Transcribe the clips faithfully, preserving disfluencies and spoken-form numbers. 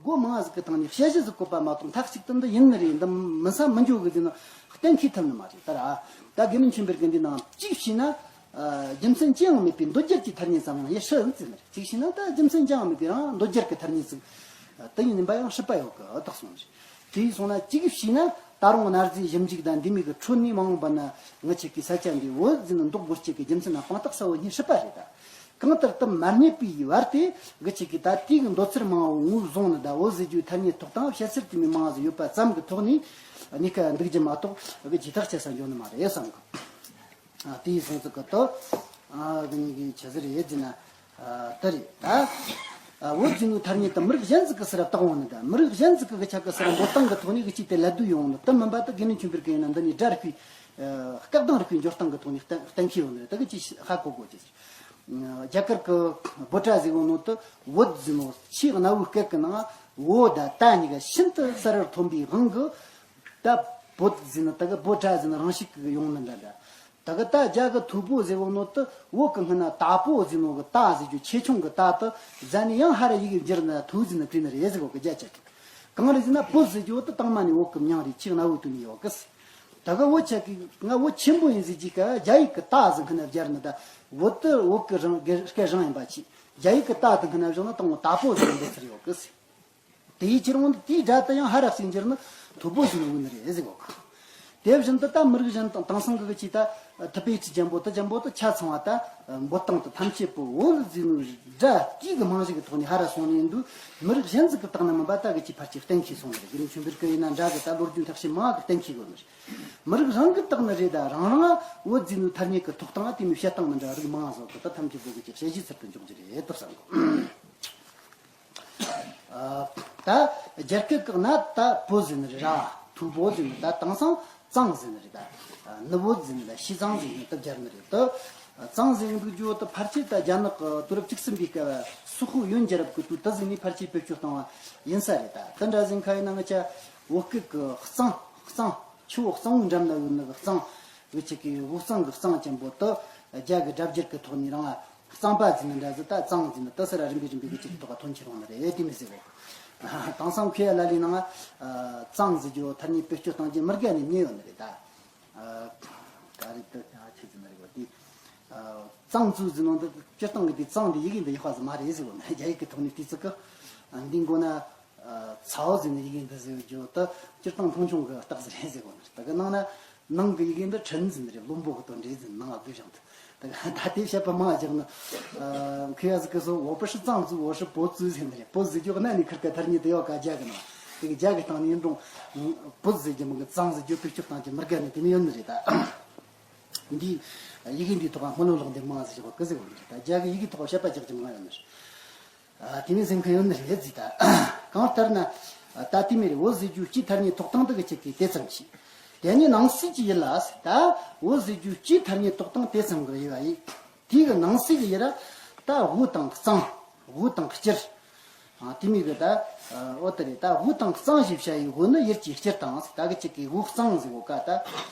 བོ་མང་ཟིག་གི་སྟེང་ནས་དཔྱད་གཞི་ཟིག་བཀོད་པ་མ་གཏོགས། མཐའ་གཅིག་ཏུ་འདི་ཡིན་ནི་རེད། འདི་མིན་ས་མི་འགྱོ་གི་ཟེར་ན་གཏན་འཁེལ་ཐུབ་ནི་མ་རེད། ད་ར་ད་དགེ་འདུན་ཆོས་འཕེལ་གི་འདི་ནང་གཅིག་བྱས་ན། ཨ། རྒྱུ་མཚན་ཅི་ཡང་མེད་པའི་འདོད་སྒྱུར་གྱི་ཐ་སྙད་ཙམ་ཡང་ཡེ་ཤེས་ཟེར་ནི་རེད། གཅིག་བྱས་ན་ད་རྒྱུ་མཚན་ཅི་ཡང་མེད་པའི་རང་འདོད་སྒྱུར་གྱི་ཐ་སྙད་ཟིག་དེ་ཡིན་པ་ཡང་སྲིད་པ་ཡོད་གི་བཏགས་སོང་ནི་རེད། དེ་ཡིན་སོང་ན་གཅིག་བྱས་ན་ད་རུང་གནའ་རྫས་ཞིབ་འཇུག་དང་འདི་མིན་གི་ཁྲོད་ནས་མ་འོངས་པ་ན་ངི་ཆོ་གི་ས་ཆ་འདི་བོད་ཟེར་ནི་འདོགས་དགོས་རྒྱུ་གི་རྒྱུ་མཚན་ན་དཔང་རྟགས་གསལ་བོ་རྙེད་སྲིད་པ་རེད་ད། གང་ལྟར་དུ་མ་རྙེད་པའི་བར་དེ་གི་ཆོ་གི་ད་དེའི་གི་འདོད་ཚུལ་མང་བོ་ངོས་བཟུང་ནི་ད། བོད་ཟེར་རྒྱུའི་ཐ་སྙད་ཐོག་དང་བཤད་ཚུལ་དེ་མིན་མང་ཟིག་ཡོད་པ་ཙམ་གི་ཐོག་ནས་གནས་ཀ་འདུག་རྒྱུ་མ་གཏོགས་གི་ཇི་ཐག་བཅད་ས་འགྱོ་ནི་མ་རེད་བསམ་གི། ཨ། དེ་ཡིན་སོང་ཙི་གི་ད། ཨ། གི་ནི་གི་ཆི་ཟིག་རེད་ཟེར་ན། ཨ། དེ་རེད་ད། ཨ། བོད་ཟེར་ནི་ཐ་སྙད་དེ་མི་རིགས་གཞན་ཟིག་གི་སར་བཏགས་འོང་ནི་ད། མི་རིགས་གཞན་ཟིག་གི་གི་ཆོ་གི་སར་འབོད་སྟངས་གི་ཐོག་ནས་གི་ཅིག་དེ་ལད་ཟློས་ཡོང་ནི་དེ་མིན་པ་ད། དགེ་འདུན་ཆོས་འཕེལ་གི་ཡིན་ན་འདི་ནས་སྒྲ་རིག་པའི། ཨ། སྐད་གདངས་རིག་པའི་འགྱུར་སྟངས་གི་ཐོག་ནས་གཏན་གཏན་འཁེལ་ཡོང་ནི་རེད། ད་གི་ཅིག་ཧ་གོ་དགོས་རྒྱུ་ཟེར། རྒྱ་གར་གི་བྷོ་ཊ་ཟེར་གོ་ནོ་དེ་བོད་ཟེར་ནོ་ཆེས་གནའ་བོའི་སྐད་གི་ནང་བོ་དང་ད་གཉིས་ཀ་ཤིན་ཏུ་གསལ་བོར་ཐོན་པའི་དབང་གིས། ད་བོད་ཟེར་ནི་ད་གི་བྷོ་ཊ་ཟེར་ནི་རང་བཞིན་གི་ཡོང་ནི་འདྲ་འདྲ། ད་གི་ད་རྒྱ་གི་ཐུ་བྷོ་ཟེར་བོ་ནོ་དེ་བོད་གི་སྔ་ན་ད་བོ་ཟེར་ནོ་གི་ད་ཟེར་རྒྱུ་ཆེ་ཆུང་གི་ད་དེ་ཟ་ནས་ཡང་ཧ་ར་ཡི་གེ་འགྱུར་ན་ཐུ་ཟེར་ནི་བྲིས་ནི་རེད་ཟེར་གོ་གི། རྒྱ་ཆོ་གི་གང་རེད་ཟེར་ན་བོད་ཟེར་རྒྱུ་དེ་དང་མ་ནས་བོད་གི་མྱིང་རེད། ཆེས་གནའ་བོའི་དུས་ནས་ཡོད་གི་ཟེར། ད་གི་བོད་ཆོ་གི་ང་བོད་ཆེན་པོ་ཡིན་ཟེར་རྒྱུ་གི་རྒྱ་ཡིག་གི་ད་ཟེར་ཁ་ན་སྦྱར་ནི་ད། བོད་དེ་བོད་གི་རང་གི་སྐད་རང་ཡིན་པ་ཆེ། རྒྱ་ཡིག་གི་ད་དེ་ཁ་ན་བཞག་ན་དང་བོ་ད་བོ་ཟེར་འདི་ཚུར་ཡོད་གི་ཟེར། དེའི་ཕྱིར་འོང་དེའི་སྒྲ་དེ་ཡང་ཧ་ར་ཟིག་འགྱུར་ན་ཐུ་བྷོ་ཟེར་ནི་ཡོང་ནི་རེད་ཟེར་གོ་གི། དེ་བཞིན་དུ་ད་མི་རིགས་གཞན་དང་དེང་སང་གི་གི་ཆོ་ད་ཐི་བེ་ཊི་ཅན་པོ་དེ་ཅན་པོ་དེ་ཆ་ཚང་བ་ད་འབོད་སྟངས་དེ་ཐམས་ཅད་པོ་བོད་ཟེར་ནི་སྒྲ་དེའི་གི་རྨང་གཞི་གི་ཐོག་ནས་ཧ་ར་སོང་ནས་འདུག་མི་རིགས་གཞན་ཟིག་གི་བཏགས་ན་མིན་པ་ད་གི་ཆོ་ཕལ་ཆེར་གཏན་འཁེལ་སོང་ནི་རེད། དགེ་འདུན་ཆོས་འཕེལ་གི་ཡིན་ན་འདྲ་གི་ད་ལོ་རྒྱུས་འཐག་ཤེས་མང་གི་གཏན་འཁེལ་གོ་ནི་རེད། མི་རིགས་རང་གིས་བཏགས་ནི་རེད་ད། རང་རང་བོད་ཟེར་ནི་ཐ་སྙད་ཀྱི་ཐོག་དང་དེ་མོ་བཤད་སྟངས་མི་འདྲ་རིགས་མང་བཟོ་གི་ད་ཐམས་ཅད་པོ་གི་ཅིག་དཔྱད་གཞི་ཚུལ་དུ་འཇོག་རྒྱུ་རེད་དོ་བསམ་གི། ཨ། ད་རྒྱ་སྐད་ཀྱི་ན་ད་བོད་ཟེར་ནི་རེད་ར། ཐུ་བོ་ཟེར་ནི་ད་དེང་སང་གཙང་ཟེར་ནི་རེད་ད། ནི་བོད་ཟེར་ནི་ད་ཞི་གཙང་ཟེར་ནི་ད་སྦྱར་ནི་རེད་ད། གཙང་ཟེར་ནི་འདུག་རྒྱུ་ད་ཕལ་ཆེར་ད་རྒྱ་ནག་གི་དུས་རབས་བཅུ་གསུམ་པའི་སྐབས་སུ་ཧུ་ཡོན་རྒྱལ་རབས་ཀྱི་དུས་ད་ཟེར་ནི་ཕལ་ཆེར་བེད་སྤྱོད་བཏང་བ་ཡིན་ས་རེད་ད། དེ་འདྲ་ཟེར་མཁན་ཡིན་ན་ང་ཅག་བོད་སྐད་ཀྱི་གཙང་གཙང་། ཆུ་བོ་གཙང་བོའི་འགྲམ་ན་ཡོད་ནི་གི་གཙང་། བོད་ཆོ་གི་བོད་གཙང་གི་གཙང་ཅན་པོ་དེ་རྒྱ་གི་སྒྲ་བསྒྱུར་གི་ཐོག་ནས་རང་ལ་གཙང་པ་ཟེར་ནི་འདྲ་ཟིག་ད་གཙང་ཟེར་ནི་དེ་སི་ར་རིམ་པས་རིམ་པས་གི་ཅིག་གི་ཐོག་ག་ཐོན་ཁྱེར་འོང་ནི་རེད། དེ་མི་ཟེར་གོ། དེང་སང་ཁོས་ལ་ལས་ནང་ཨ་གཙང་ཟེར་རྒྱུ་ཐ་སྙད་བེད་སྤྱོད་བཏང་རྒྱུ་མི་དགའ་ནས་ཉེ་ཡོད་ནི་རེད་ད། ཨ། ག་རེ་དེ་ཨ་ཆི་ཟེར་ནི་རེད་གོ་དེ། ཨ། གཙང་བཙོག་ཟེར་ནོ་འདི་སྤྱིར་བཏང་གི་དེ་གཙང་འདི་ཡི་གེ་འདི་ཡག་པ་ཟིག་མ་རེད་ཟེར་གོ་ནི། རྒྱ་ཡིག་གི་ཐོག་ནས་བལྟས་ཚུལ་གི། ཨ། འདི་མགོ་ན། ཨ། ཚའོ་ཟེར་ནི་ཡི་གེ་འདི་ཟེར་རྒྱུ་དེ་སྤྱིར་བཏང་མཐོང་ཆུང་གི་རྟགས་ཟིག་རེད་ཟེར་གོ་ནི། ད་གི་ནང་ན་ནང་གི་ཡི་གེ་འདི་ཁྲིན་ཟེར་ནི་རེད། བློན་པོ་གི་དོན་རེད་ཟེར་ནི་ནང་ལ་བསྡུས་བཞག་འདུག་ད་གི་ད་དེ་བཤད་པ་མང་བ་རྒྱག་ནི། ཨ། ཁོས་ཡ་ཟིག་གི་སོ་我不是藏族，我是博族ཟེར་ནི་རེད། 博族ཟེར་རྒྱུ་གི་གནའ་ནས་ཁུར་གི་ཐ་སྙད་དེ་ཡོད་ག་རྒྱ་གི་ནང་། དེ་གི་རྒྱ་གི་སྟེང་ནས་ཡིན་རུང་། 博族ཟེར་རྒྱུ་མིན་གི་གཙང་ཟེར་རྒྱུ་བེད་སྤྱོད་བཏང་རྒྱུ་མི་དགའ་ནི་དེ་མོ་ཡོད་ནི་རེད་ད། འདི་ཡི་གེ་འདིའི་ཐོག་ལ་སྨོན་ལམ་ལོག་འདི་མང་ཟེར་བ་ཀི་ཟེར་བ་ནི་རེད་ད། རྒྱ་གི་ཡི་གེ་ཐོག་བཤད་པ་རྒྱག་རྒྱུ་མང་ཡོད་ནི་རེད། ཨ། དེ་མིན་ཟེར་མཁན་ཡོད་ནི་རེད་ཟེར་ད། གང་ལྟར་ན། ད་དེ་མིན་རེད། བོད་ཟེར་རྒྱུ་སྤྱིའི་ཐ་སྙད་ཐོགས་སྟངས་དེ་གི་ཆེད་ཀྱི་དེ་ཙམ་ཞིག་དེ་ནས་ནང་གསེས་ཀྱི་ཡུལ་ལ་ཟེར་ད། བོད་ཟེར་རྒྱུ་སྤྱིའི་ཐ་སྙད་ཐོགས་སྟངས་དེ་ཙམ་གི་ཡོད་པ་ཡིན། དེའི་གི་ནང་གསེས་ཀྱི་ཡུལ་ལ་ད་དབུ་དང་གཙང་། དབུ་དང་སྐྱིར། ཨ། དེ་མིན་གི་ད། འོ་དེ་རེད་ད། དབུ་དང་གཙང་ཞེས་བྱ་ཡི་དབུ་ནི་ཡུལ་གྱི་སྐྱིར་དང་ཟེར། ད་གི་ཅིག་གི་དབུ་གཙང་ཟེར་གོ་ག་ད།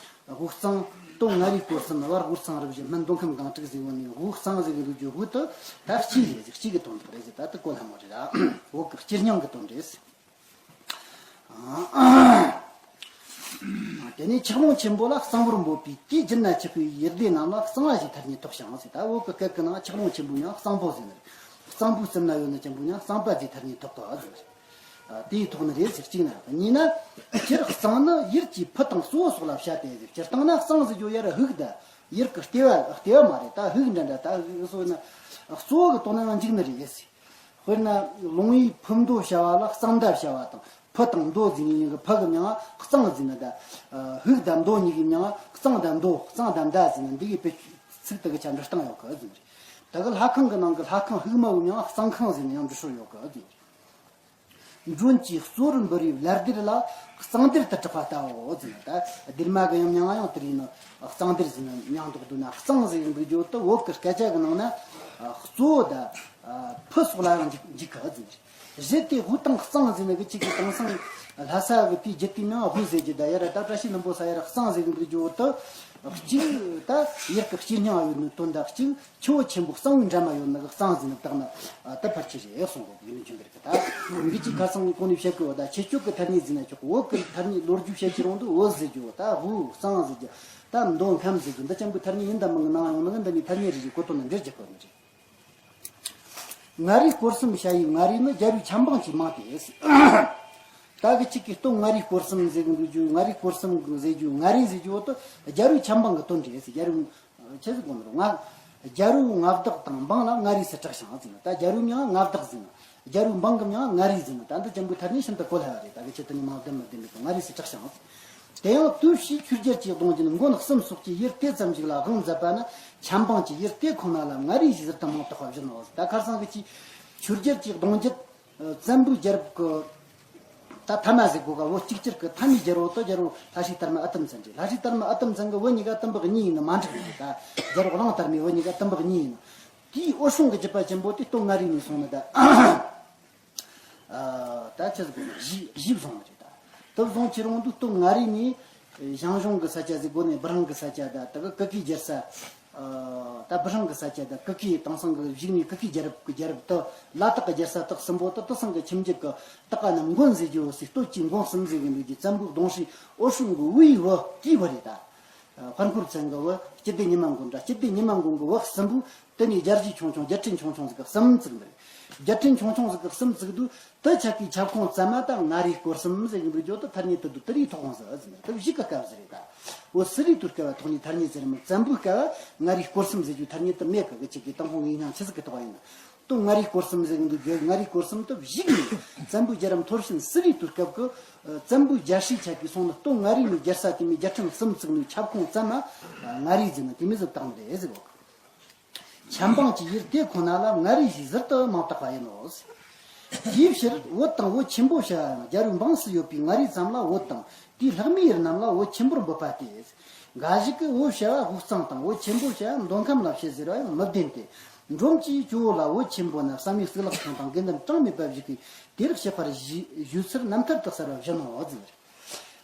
དབུ་གཙང་། སྟོད་མངའ་རིས་སྐོར་གསུམ། བར་དབུས་གཙང་རུ་བཞི། སྨད་མདོ་ཁམས་སྒང་དྲུག་ཟེར་བོ་ནི་དབུ་གཙང་ཟེར་གི་རུ་རྒྱུ་དབུ་དེ་ད་སྐྱིད་རེད་ཟེར། སྐྱིད་གི་དོན་དག་རེད་ཟེར། ད་དེ་གོ་སླ་མོ་རེད་ད། བོད་གི་སྐྱིད་སྙིང་གི་དོན་རེད་ཟེར། དེ་ནས་ཆགས་ལོང་ཆེན་པོ་ལ་གཙང་པོར་འབོད་པའི་དུས་རྒྱུན་ན་ཆགས་པའི་ཡུལ་སྡེ་རྣམས་ལ་གཙང་བ་ཞེས་ཐ་སྙད་ཐོགས་ཤིང་ཟེར། ད་བོད་གི་སྐད་གི་ནང་ཆགས་ལོང་ཆེན་པོའི་མྱིང་གཙང་པོ་ཟེར་ནི་རེད། གཙང་པོའི་རྩིབ་ན་ཡོད་ནི་ཅན་པོའི་མྱིང་གཙང་པ་ཟེར་ཐ་སྙད་ཐོགས་ཏོ་ཟེར་ནི་རེད། དེའི་ཐོག་ནི་རེད་ཟེར། གཅིག་ན། གཉིས་ན། སྤྱིར་གཙང་ནི་ཡུལ་གྱི་ཕུ་དང་གཙོ་བོ་སོགས་ལ་བྱ་སྟེ་ཟེར། སྤྱིར་བཏང་ན་གཙང་ཟེར་རྒྱུ་ཡར་ཧུག་ད་ཡུལ་གི་ལྟེ་བ་ལྟེ་བ་མ་རེད། ད་ཧུག་འདྲ་འདྲ་ད་ཧུག་སོགས་ན་གཙོ་བོ་གི་དོན་ན་ཡང་འཇུག་ནི་རེད་ཟེར། དཔེར་ན་ལུང་བའི་ཕུ་མདོ་བྱ་བ་ལ་གཙང་མདའ་བྱ་བ་དང་། ཕུ་དང་མདོ་ཟེར་ནི་གཉིས་ཀྱི་ཕུ་གི་མྱིང་ང་གཙང་ཟེར་ནི་ད། ཧུག་དང་མདོ་གཉིས་ཀྱི་མྱིང་ང་གཙང་དང་མདོ། གཙང་དང་མདའ་ཟེར་ནི་འདི་གི་དཔེ་ཚིག་དེ་གི་ཆ་འབྲི་སྟངས་ཡོད་གི་ཟེར་ནི་རེད། ད་གི་ལྷ་ཁང་གི་ནང་གི་ལྷ་ཁང་ཧུག་མ་བོའི་མྱིང་ང་གཙང་ཁང་ཟེར་ནི་ཡང་འབྲི་སྲོལ་ཡོད་གི་ཟེར་ནི་རེད། མགྲོན་གྱིས་གཙོ་བོར་འབུལ་བའི་བླ་སྡེར་ལ་གཙང་སྡེར་དུ་གྲགས་པ་ལྟ་བུའོ་ཟེར་ན། ད་སྡེར་མ་གི་ཡང་མྱིང་ང་ཡང་དེ་རིགས་ནི་གཙང་སྡེར་ཟེར་ནི་མྱིང་འདོགས་འདུག་ན། གཙང་ཟེར་གི་འདུག་རྒྱུ་དེ་བོད་ཀྱི་སྐད་ཆ་གི་ནང་ན་གཙོ་བོ་ད། ཕུ་སོགས་ལ་ཡང་འཇུག་འཇུག་གི་ཟེར། རེད་དེ་དབུ་དང་གཙང་ཟེར་ནི་གི་གཅིག་གི་དེང་སང་ལྷ་ས་གི་དེའི་རྒྱུད་དེའི་མིང་དབུ་ཟེར་རྒྱུ་ད་ཡ་ར་ད་བཀྲ་ཤིས་ལྷུན་པོ་ས་ཡ་ར་གཙང་ཟེར་གི་འདུག་རྒྱུ་བོ་དུ་གཅིག་ད་ཡུལ་གི་སྤྱིར་སྙིང་ཡོད་ནི་དོན་དག་གཅིག་ཆུ་བོ་ཆེན་པོ་གཙང་བོའི་འགྲམ་མ་ཡོད་ནི་གི་གཙང་ཟེར་ནི་བཏགས་ན་ད་ཕལ་ཆེར་རེད་གསུང་གོ་ཡིན་ནི་ཆུན་པར་གི་ད་འདི་གཅིག་ཁ་སང་གི་གོང་ནས་བཤད་གི་བ་ད་ཆེ་ཆོག་གི་ཐ་སྙད་ཟེར་ན་ཆོག་གི་བོད་གི་ཐ་སྙད་ལོ་རྒྱུས་བཤད་ཀྱི་རུང་དུ་བོད་ཟེར་རྒྱུ་བོ་ད་དབུ་གཙང་ཟེར་རྒྱུ་ད་མདོ་ཁམས་ཟེར་རྒྱུ་འདི་ཅན་པོའི་ཐ་སྙད་ཡིན་ད་མིན་གི་ནང་ཡོང་ནི་གི་འདི་ནི་ཐ་སྙད་རེ་རེ་གོ་དོན་ན་འགྲེལ་རྒྱག་གི་ནི་རེད། མངའ་རིས་སྐོར་གསུམ་བྱ་ཡི་མངའ་རིས་ནི་རྒྱལ་པོའི་ཆབ་འབངས་ཀྱི་མིང་སྟེ། ད་གི་གཅིག་གིས་སྟོད་མངའ་རིས་སྐོར་གསུམ་ཟེར་གི་འདུག་རྒྱུ་མངའ་རིས་སྐོར་གསུམ་གི་ཟེར་རྒྱུ་མངའ་རིས་ཟེར་རྒྱུ་བོ་དུ་རྒྱལ་པོའི་ཆབ་འབངས་ཀྱི་དོན་རེད་ཟེར་རྒྱལ་པོའི་ཆེ་ཟེར་གོ་ནོ་མངའ་རྒྱལ་པོའི་མངའ་བདག་དང་འབངས་ལ་མངའ་རིས་སུ་གྲགས་ཤིང་ཟེར་ན་ད་རྒྱལ་པོའི་མིང་མངའ་བདག་ཟེར་ན་རྒྱལ་པོའི་འབངས་ཀྱི་མིང་མངའ་རིས་ཟེར་ན་ད་འདི་ཅན་པོའི་ཐ་སྙད་ཤིན་ཏུ་གོ་སླ་བ་རེད། ད་གི་ཆེད་དུ་ཉི་མ་ལྡན་མི་ལྡན་མི་དང་མངའ་རིས་སུ་གྲགས་ཤིང་། དེ་ཡང་དུས་ཕྱིས་ཆོས་རྒྱལ་གྱི་གདུང་རྒྱུད་མགོན་གསུམ་སོགས་ཀྱིས་ཡུལ་དེ་ཙམ་ཞིག་ལ་དབང་མཛད་པ་ན་ཆབ་འབངས་ཀྱིས་ཡུལ་དེ་ཁོ་ན་ལ་མངའ་རིས་ཞེས་ཟེར་དུ་མིང་བཏགས་པ་བཞིན་ནོ། ད་ཁར་སང་གི་ཆོས་རྒྱལ་གྱི་གདུང་རྒྱུད་བཙན་པོའི་རྒྱལ་རབས་ཀྱི་ད་ཐ་མ་ཟེར་གོ་ག་བོད་གཅིག་གྱུར་གྱི་ཐ་མའི་རྒྱལ་པོ་དུ་རྒྱལ་པོ་ལྷ་སྲས་དར་མ་ཨི་ཏམ་བཙན་རེད། ལྷ་སྲས་དར་མ་ཨི་ཏམ་བཙན་གྱི་བུ་གཉིས་ཀ་དུམ་བུ་གཉིས་ཡིན་ན་མ་འགྲིག་རེད། ད་རྒྱལ་པོ་གླང་དར་མའི་བུ་གཉིས་ཀ་དུམ་བུ་གཉིས་ཡིན་ན་དེའི་འོད་སྲུང་གི་རྒྱུད་པ་ཆེན་པོ་དེ་སྟོད་མངའ་རིས་ནས་སོང་ནི་ད། ད་ཆི་ཟིག་གོ་གཞིས་གཞིས་བཟུང་བ་རེད་ད། དུ་བཟུང་ཁྱེར་འོང་དུས་སྟོད་མངའ་རིས་ནས་ཞང་ཞུང་གི་ས་ཆ་ཟིག་གོ་ནས་བུ་རང་གི་ས་ཆ་ད་དུ་གི་ཀི་ཀིའི་རྒྱལ་ས། ད་བུ་རང་གི་ས་ཆ་ད་ཀི་ཀིའི་དེང་སང་གི་བཞུགས་ནས་ཀི་ཀིའི་རྒྱལ་རབས་ཀྱི་རྒྱལ་རབས་དུ་ལ་དྭགས་ཀྱི་རྒྱལ་ས་དག་གསུམ་པོ་དུ་དེང་སང་གི་ཁྱིམ་རྒྱུད་ཀྱི་དག་ག་ནམ་མགོན་ཟེར་རྒྱུ་བོ་སི་སྟོད་ཀྱི་མགོན་གསུམ་ཟེར་གི་འདུག་རྒྱུ་བཙན་པོའི་གདུང་སྲས་འོད་སྲུང་གི་བུ་ཡི་བུ་དེའི་བུ་རེད་ད། དཔལ་འཁོར་བཙན་གི་བུ་སྤྱི་ལྡེ་ཉི་མ་མགོན་འདྲ་སྤྱི་ལྡེ་ཉི་མ་མགོན་གི་བུ་གསུམ་པོ། དེ་ནས་རྒྱལ་རྗེས་ཆུང་ཆུང་རྒྱལ་ཕྲན་ཆུང་ཆུང་ཟིག་གི་གསུམ་བཙུགས་འདིར། རྒྱལ་ཕྲན་ཆུང་ཆུང་ཟིག་གི་གསུམ་བཙུགས་དུས་དེ་ཆ་གི་ཁྱབ་ཁོངས་ཙམ་མ་ད་མངའ་རིས་སྐོར་གསུམ་ཟེར་གི་འདུག་རྒྱུ་དུ་ཐ་སྙད་དུ་འདུག་དེ་རིགས་ཐོག་ཁོངས་སུ་ཨེ་ཟིན་དེ་བཞི་གི་སྐབས་ཟིག་རེད་ད། འོ་སི་རི་དུ་སྐབས་ཐོག་ནས་ཐ་སྙད་ཟེར་མི་བཙན་པོའི་སྐབས་མངའ་རིས་སྐོར་གསུམ་ཟེར་རྒྱུ་ཐ་སྙད་དུ་མེད་གི་གི་ཆེ་གི་དང་ཕུང་ངེས་སྙིང་ཆི་ཟིག་གི་ཐོག་ཡིན་ན། སྟོད་མངའ་རིས་སྐོར་གསུམ་ཟེར་གི་འདུག་རྒྱུ་མངའ་རིས་སྐོར་གསུམ་དུ་བཞི་གི་བཙན་པོའི་རྒྱལ་རབས་འཐོར་ཕྱིན་སི་རི་དུ་སྐབས་གི་བཙན་པོའི་རྒྱལ་སྲས་ཆ་གི་སོང་ནི་སྟོད་མངའ་རིས་ནས་རྒྱལ་ས་དེ་མི་རྒྱལ་ཕྲན་གསུམ་བཙུགས་ནས་ཁྱབ་ཁོངས་ཙམ་མ་མངའ་རིས་ཟེར་ན་དེ་མི་ཟིག་བཏང་རེད་ཟེར་གོ། ཆབ་འབངས་ཀྱི་ཡུལ་དེ་ཁོ་ན་ལ་མངའ་རིས་ཞེས་ཟུར་དུ་མིང་བཏགས་པ་ཡིན་ནོ། དེའི་ཕྱིར་བོད་དང་བོད་ཆེན་པོ་བྱ་ཡང་རྒྱལ་པོའི་འབངས་སུ་ཡོད་པའི་མངའ་རིས་ཙམ་ལ་བོད་དང་དེའི་ལྷག་མའི་ཡུལ་རྣམས་ལ་བོད་ཆེན་པོར་འབོད་པ་སྟེ། འགའ་ཞིག་གིས་བོད་བྱ་བ་དབུས་གཙང་དང་བོད་ཆེན་པོ་བྱ་བ་མདོ་ཁམས་ལ་བྱེད་ཟེར་བ་ཡང་མི་བདེན་ཏེ། འབྲོམ་གྱི་ཇོ་བོ་ལ་བོད་ཆེན་པོ་ན་བསམ་ཡས་གཙུག་ལག་ཁང་དང་དགེ་འདུན་གྲངས་མེད་པ་བཞུགས་པས་དེར་གཤེགས་པར་བཞུགས་ཚུལ་རྣམ་ཐར་དུ་གསལ་བ་བཞིན་ནོ་ཟེར།